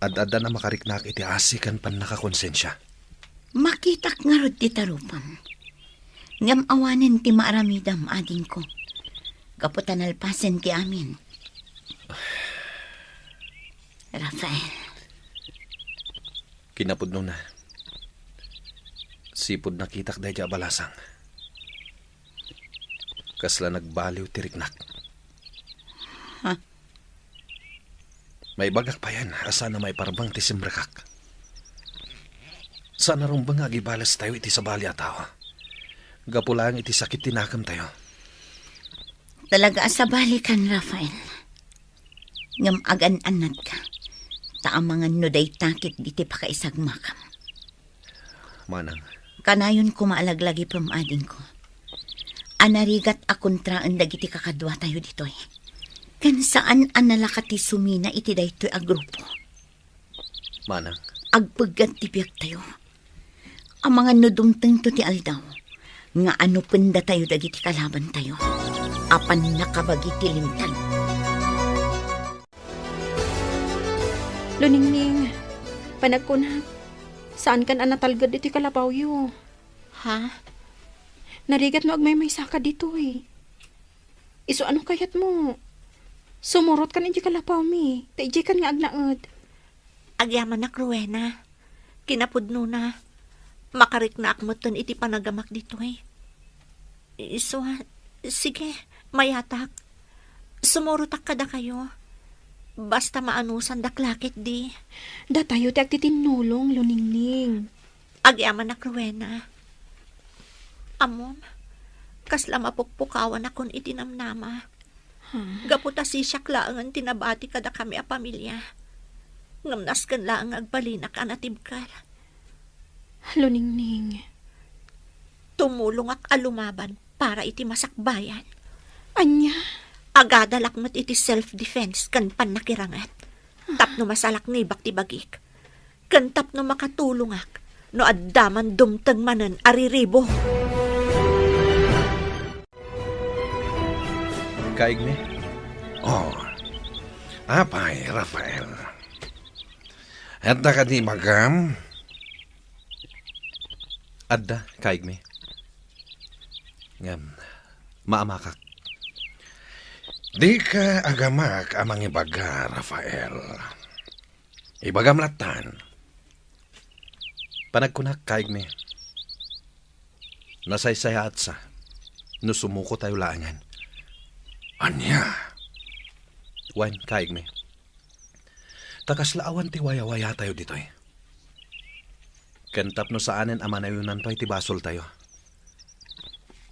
Ad-addan a makariknaak iti asi ken pannakakonsensia. Makitak ngarud ti tarupam. Ngem awanen ti maaramidam, adingko. Gapu ta nalpasen ti amin. Rafael. Kinapudnona, sipud nakitak daydi a balasang, kasla nagbaliw ti riknak. Ha? Maibagak payen a saan a maiparbeng ti simrekak. Saan a rumbeng nga agibales tayo iti sabali a tao. Gapu laeng iti sakit ti nakemtayo. Talaga a sabalikan, Rafael. Ngem agan-annatka, ta amangan no dayta ket diti pakaisagmakam. Manang. Kanayon koma a laglagipem, adingko, a narigat a kontraen dagiti kakaduatayo ditoy. Ken saan a nalaka ti sumina iti daytoy a grupo. Manang. Agpeggad ti biagtayo. Amangan no dumtengto ti aldaw nga anupendatayo dagiti kalabantayo a pannakabagi ti linteg. Luningning, panagkunak, saankan a natalged iti kalabawyo. Ha? Narigat no agmaymaysaka ditoy. Isu ano kayatmo? Sumurotkan iti kalabawmi, ta idiaykan nga agnaed. Agyamanak, Rowena. Kinapudnona, makariknaak metten iti panagamak ditoy. Isu a, sige, mayatak. Sumurotak kadakayo. Basta maanusandak la ketdi. Datayo ti agtitinnulong, Luningning. Agyamanak, Rowena. Ammom, kasla mapukpukawanakon iti namnama. Hmm. Gapu ta sisiak laengen ti nabati kadakami a pamilia. Ngem nasken laeng nga agbalinak a natibker. Luningning. Tumulongak a lumaban para iti masakbayan. Ania? Agadalak met iti self-defense ken pannakiranget. Tapno masalaknibak ti bagik. Ken tapno makatulongak no adda man dumteng manen a riribo. Kaigmi? Oh. Apay, Rafael. Adda kadi ibagam? Adda, kaigmi. Ngem, maamakak. Dika agamak a mangibaga, Rafael. Ibagam lattan. Panagkunak, kaigmi. Nasaysayaatsa no sumuko tayo laengen. Ania? Wen, kaigmi. Ta kasla awan ti wayawaya tayo ditoy. Ken tapno saanen a manayonanto iti basoltayo.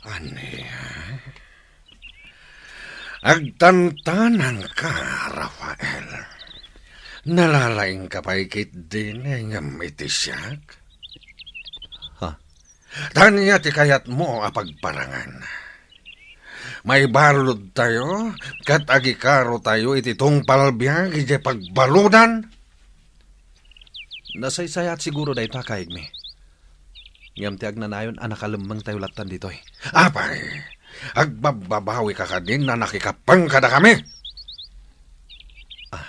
Ania? Agtantanangka, Rafael. Nalalaingka pay ketdin ngem iti siak? Ha? Ania ti kayatmo a pagparangan? Maibaludtayo ket agikarotayo iti tungpal biag idiay pagbaludan? Nasaysayaat siguro dayta, kaigmi. Ngem ti agnanayon a nakalemmengtayo lattan ditoy. Apay, agbabbabawika kadin a nakikappeng kadakami? Ah,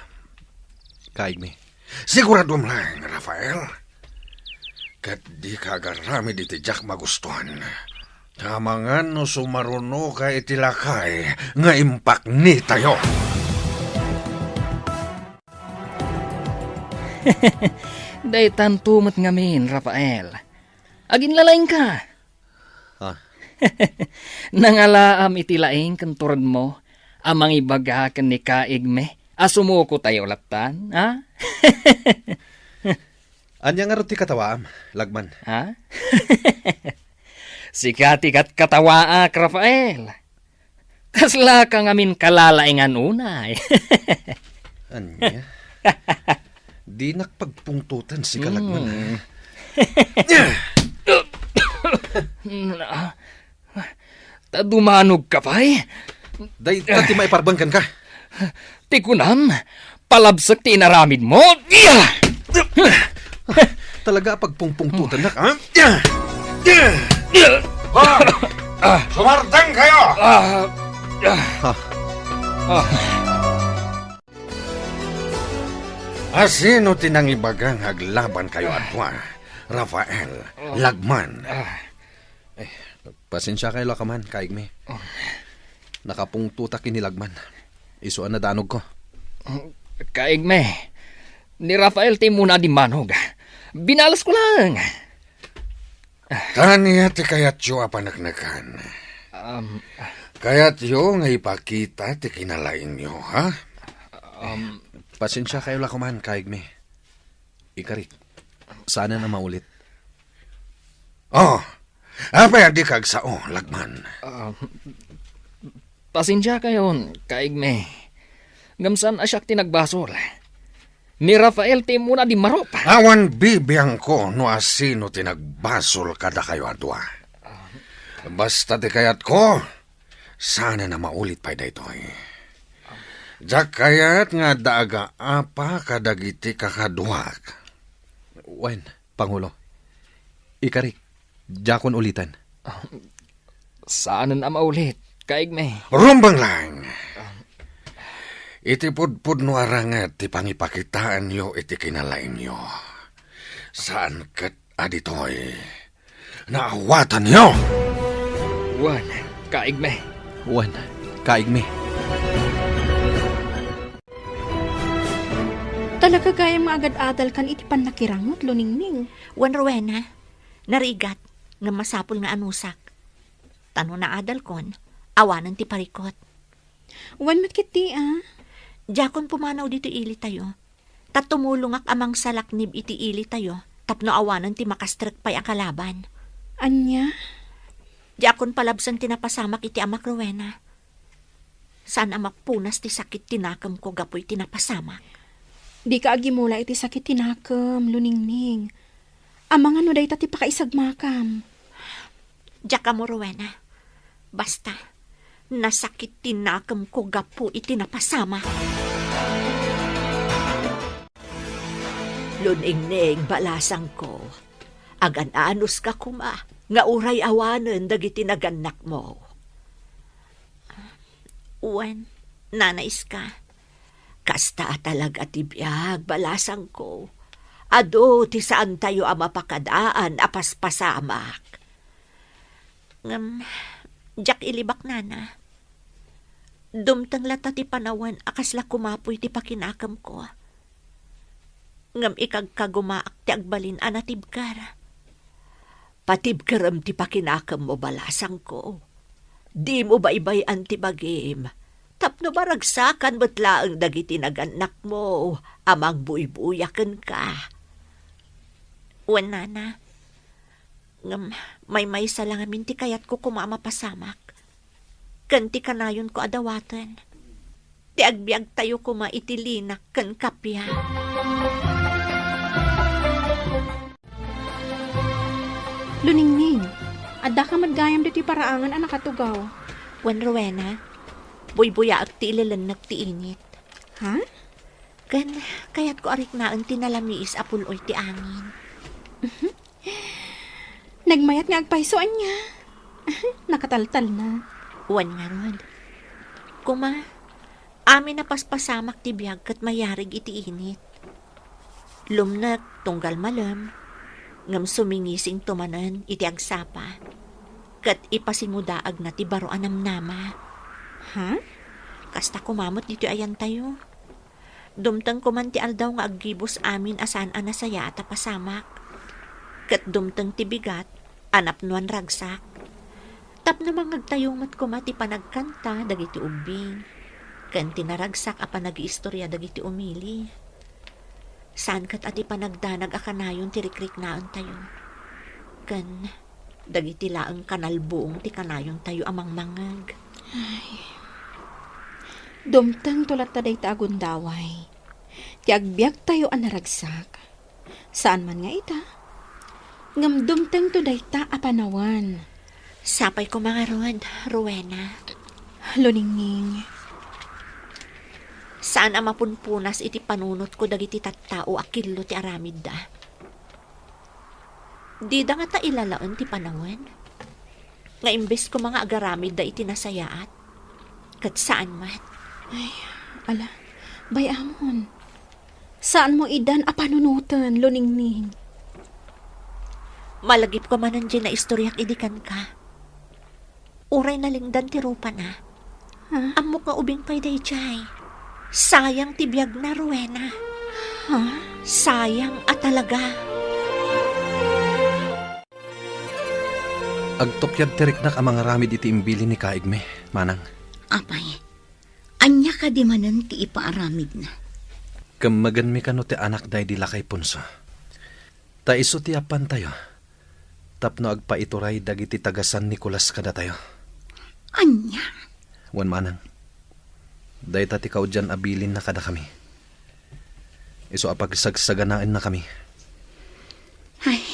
kaigmi. Siguradom laeng, Rafael. Ket dika agaramid iti diak magustuan. Amangan no sumarunoka iti lakay nga impaknitayo. Daytanto met ngamin, Rafael. Aginlalaingka. Ah. Nangalaam iti laing ken turedmo a mangibaga ken ni kaigmi a sumuko tayo lattan, ha? Ania ngarud ti katawaam, Lagman? Ha? Sika ti katkatawaak, Rafael. Kaslaka ngamin kalalaingan unay. Ania? Dinak pagpungtoten, sika, Lagman, ha? Hmm. Ta dumanogka pay? Dayta ti maiparbeng kenka. Ti kunam, palabsek ti inaramidmo. Talaga a pagpungpungtotennak, ha? Ha? Sumardengkayo! Ah, ah. Ha? Ah. Asino ti nangibaga nga aglabankayo a dua, Rafael, Lagman? Ah. Eh, pasensiakayo la kaman, kaigmi. Oh. Nakapungtotak ken ni Lagman. Isu a nadanogko. Oh, kaigmi, ni Rafael ti immuna a dimmanog. Binalesko laeng. Ania ti kayatyo a paneknekan? Um, Kayatyo nga ipakita ti kinalaingyo, ha? Um, Pasensiakayo la koman, kaigmi. Ikarik, saanen a maulit. Oh, apay a dika agsao, lagman? Ah, pasensiakayon, kaigmi. Ngem saan a siak ti nagbasol. Ni Rafael ti immuna a dimmarup. Awan bibiangko no asino ti nagbasol kadakayo a dua. Basta ti kayatko, saanen a maulit pay daytoy. Diak kayat nga adda agaapa kadagiti kakaduak. Wen, Pangulo. Ikarik, diakon uliten. Saanen a maulit, kaigmi. Rumbeng laeng. Iti pudpudno a ranget ti pangipakitaenyo iti kinalaingyo. Saan ket a ditoy naawatanyo. Wen, kaigmi. Wen, kaigmi. Talaga gayam nga agad-adalkan iti pannakirangot, Luningning. Wen, Rowena, narigat, ngem masapul nga anusak. Ta no naadalkon, awanen ti parikot. Wen met ketdi, a? Diakon pumanaw ditoy ilitayo. Ta tumulongak a mangsalaknib iti ilitayo tapno awanen ti makastrek pay a kalaban. Ania? Diakon palabsen ti napasamak iti amak, Rowena. Saan a mapunas ti sakit ti nakemko gapu iti napasamak. Dika agimula iti sakit ti nakem, Luningning. Amangan no dayta ti pakaisagmakam. Diak ammo, Rowena. Basta, nasakit ti nakemko gapu iti napasamak. Luningning, balasangko, agan-anuska koma nga uray awanen dagiti nagannakmo. Wen, Nana Iska, kasta a talaga ti biag, balasangko. Adu ti saantayo a mapakadaan a paspasamak. Ngem, diak ilibak, Nana. Dumteng latta ti panawen a kasla kumapuy ti pakinakemko. Ngem ikagkagumaak ti agbalin a natibker. Patibkerem ti pakinakemmo, balasangko. Dimo baybay-an ti bagim, tapno maragsakan met laeng dagiti nagannakmo a mangbuybuya kenka. Wen, Nana, ngem maymaysa la ngamin ti kayatko koma a mapasamak, ken ti kanayonko a dawaten, ti agbiagtayo koma iti linak ken kappia. Luningning, addaka met gayam ditoy paraangan a nakatugaw. Wen, Rowena, buybuyaek ti ilelennek ti init. Ha? Ken kayatko a riknaen ti nalamiis a pul-oy ti angin. Nagmayat nga agpayso, ania? Nakataltalna. Wen ngarud. Koma, amin a paspasamak ti biag ket mayarig iti init. Lumnek tunggal malem, ngem sumingisingto manen iti agsapa, ket ipasingudaagna ti baro a namnama. Ha? Kasta koma met ditoy ayantayo. Dumteng koman ti aldaw nga aggibus amin a saan a nasayaat a pasamak. Ket dumteng ti bigat a napnoan ragsak. Tapno mangngegtayo met koma ti panagkanta dagiti ubbing, ken ti naragsak a panagiistoria dagiti umili. Saan ket a ti panagdanag a kanayon ti rikriknaentayo. Ken dagiti laeng kanalbuong ti kanayontayo a mangmangngeg. Ay. Dumtengto latta dayta a gundaway. Ti agbiagtayo a naragsak. Saan man nga ita, ngem dumtengto dayta a panawen. Sapay koma ngarud, Rowena. Luningning. Saan a mapunpunas iti panunotko dagiti tattao a killo ti aramidda. Dida ngata ilalaen ti panawen nga imbes koma nga agaramidda iti nasayaat, ket saan met. Ay, ala, bay-amon. Saanmo idan a panunoten, Luningning. Malagipko manen diay naistoriak idi kenka. Uray nalingdan ti rupana. Ha? Ammok nga ubing pay daydiay. Sayang ti biagna, Rowena. Ha? Sayang a talaga. Agtukkiad ti riknak a mangaramid iti imbilin ni kaigmi, manang. Apay, ania kadi manen ti ipaaramidna? Kemmegenmi kano ti anakda idi lakay punso. Ta isu ti yappantayo tapno agpaituray dagiti taga San Nicolas kadatayo. Ania? Wen manang, dayta ti kaudian a bilinna kadakami. Isu a pagsagsaganaennakami. Ay,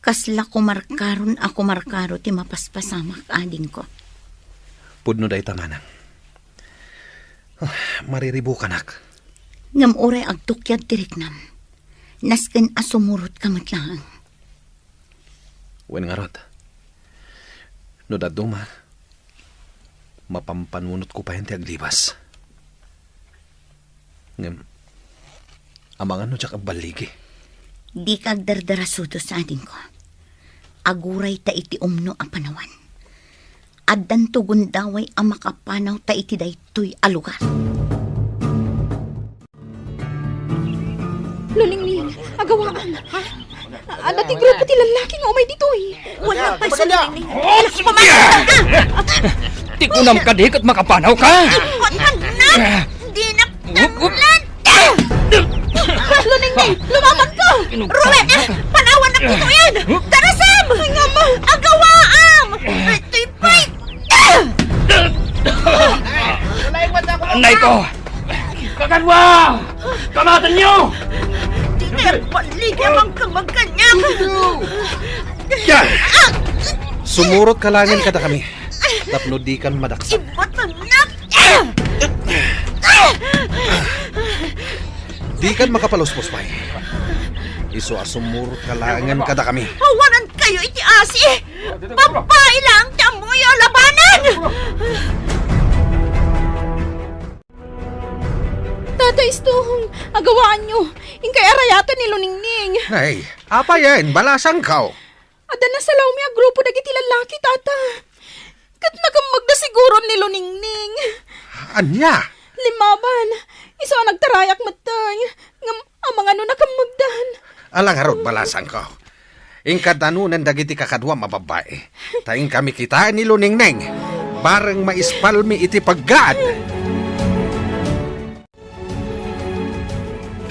kasla kumarkaron a kumarkaro ti mapaspasamak, adingko. Pudno dayta, manang. Ah, mariribukanak. Ngem uray agtukyad ti riknam, nasken a sumurotka met laeng. Wen ngarud, no dadduma, mapampanunotko payen ti aglibas. Ngem, amangan no diak agballigi? Dika agdardarasudos, adingko. Aguray ta iti umno a panawan. Addanto gundaway a makapanaw ta iti daytoy a lugar. Luningning, agawaam. Ha? Adda ti grupo ti lallaki nga umay ditoy. Wala pay sa Luningning. Oh, sige! Ti kunam kadi ket makapanaw ka? Ikuan man na! Dinak tanlan! Luningning, lumaban ka! Ruben, panawan na ditoy! Darasam! Ay, nga ma! Agawaam! Itoy pay! Anay ko! Kakanwa! Kamatanyo! Di kaya balik ang kamagkanyang! Sumurotka laengen kadakami tapno dikan madaksak. Ibatannak! Dikan makapaluspos pay. Isu a sumurotka laengen kadakami. Awanan kayo iti asi! Babai lang ti ammoyo a labanan! Tata Istong, agawaanyo. Inkay arayaten ni Luningning. Ay, apayen, balasangko. Adda nasalawmi a grupo dagiti lallaki, Tata. Ket nakemmegda siguron ni Luningning. Ania? Limmaban. Isu a nagtarayak metten. Ngem amangan no nakemmegdan. Ala ngarud, balasangko. Inka danunen dagiti kakaduam a babbai. Ta inkami kitaen ni Luningning. Bareng maispalmi iti paggaad.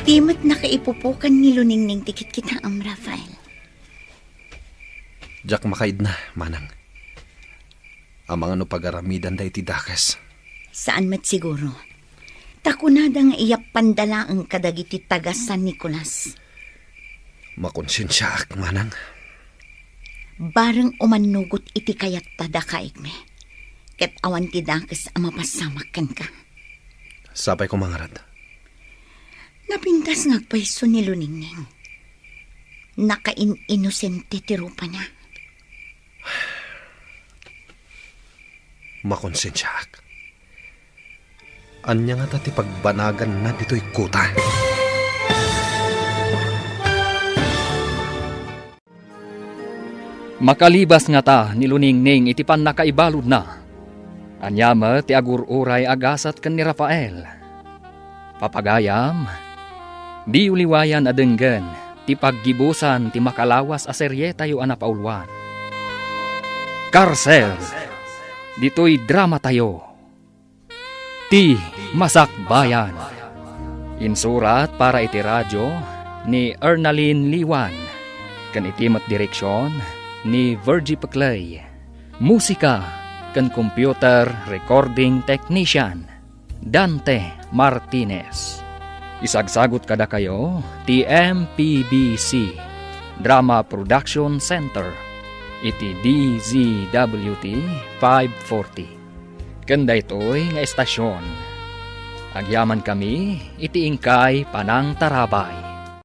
Di met nakaipupukan ni Luningning ti kitkitaem, Rafael. Diak makaidna, manang. Amangan no pagaramidanda iti dakes. Saan met siguro. Ta kunada nga iyappanda laeng kadagiti taga San Nicolas. Makonsensiaak, manang. Bareng umannugot iti kayatta dakaigmi. Ket awan ti dakes a mapassamak kenka. Sapay koma ngarud. Napintas nga agpayso ni Luningning. Nakain-inosente ti rupana. Makonsensiaak. Ania ngata ti pagbanaganna ditoy kuta? Makalibas ngata ni Luningning iti pannakaibaludna. Ania met ti agur-uray a gasat ken ni Rafael? Papagayam, diyo liwayan a denggen ti paggibusan ti makalawas a serietayo a napauluan. Karsel, ditoy dramatayo. Ti Masakbayan. Insurat para iti radyo ni Ernalyn Liwan, ken iti met direksion ni Virgie Peclay. Musika ken computer recording technician, Dante Martinez. Isagsagut kadakayo ti M P B C Drama Production Center iti D Z W T five forty. Ken daytoy nga estasion, agyamankami iti inkay panangtarabay.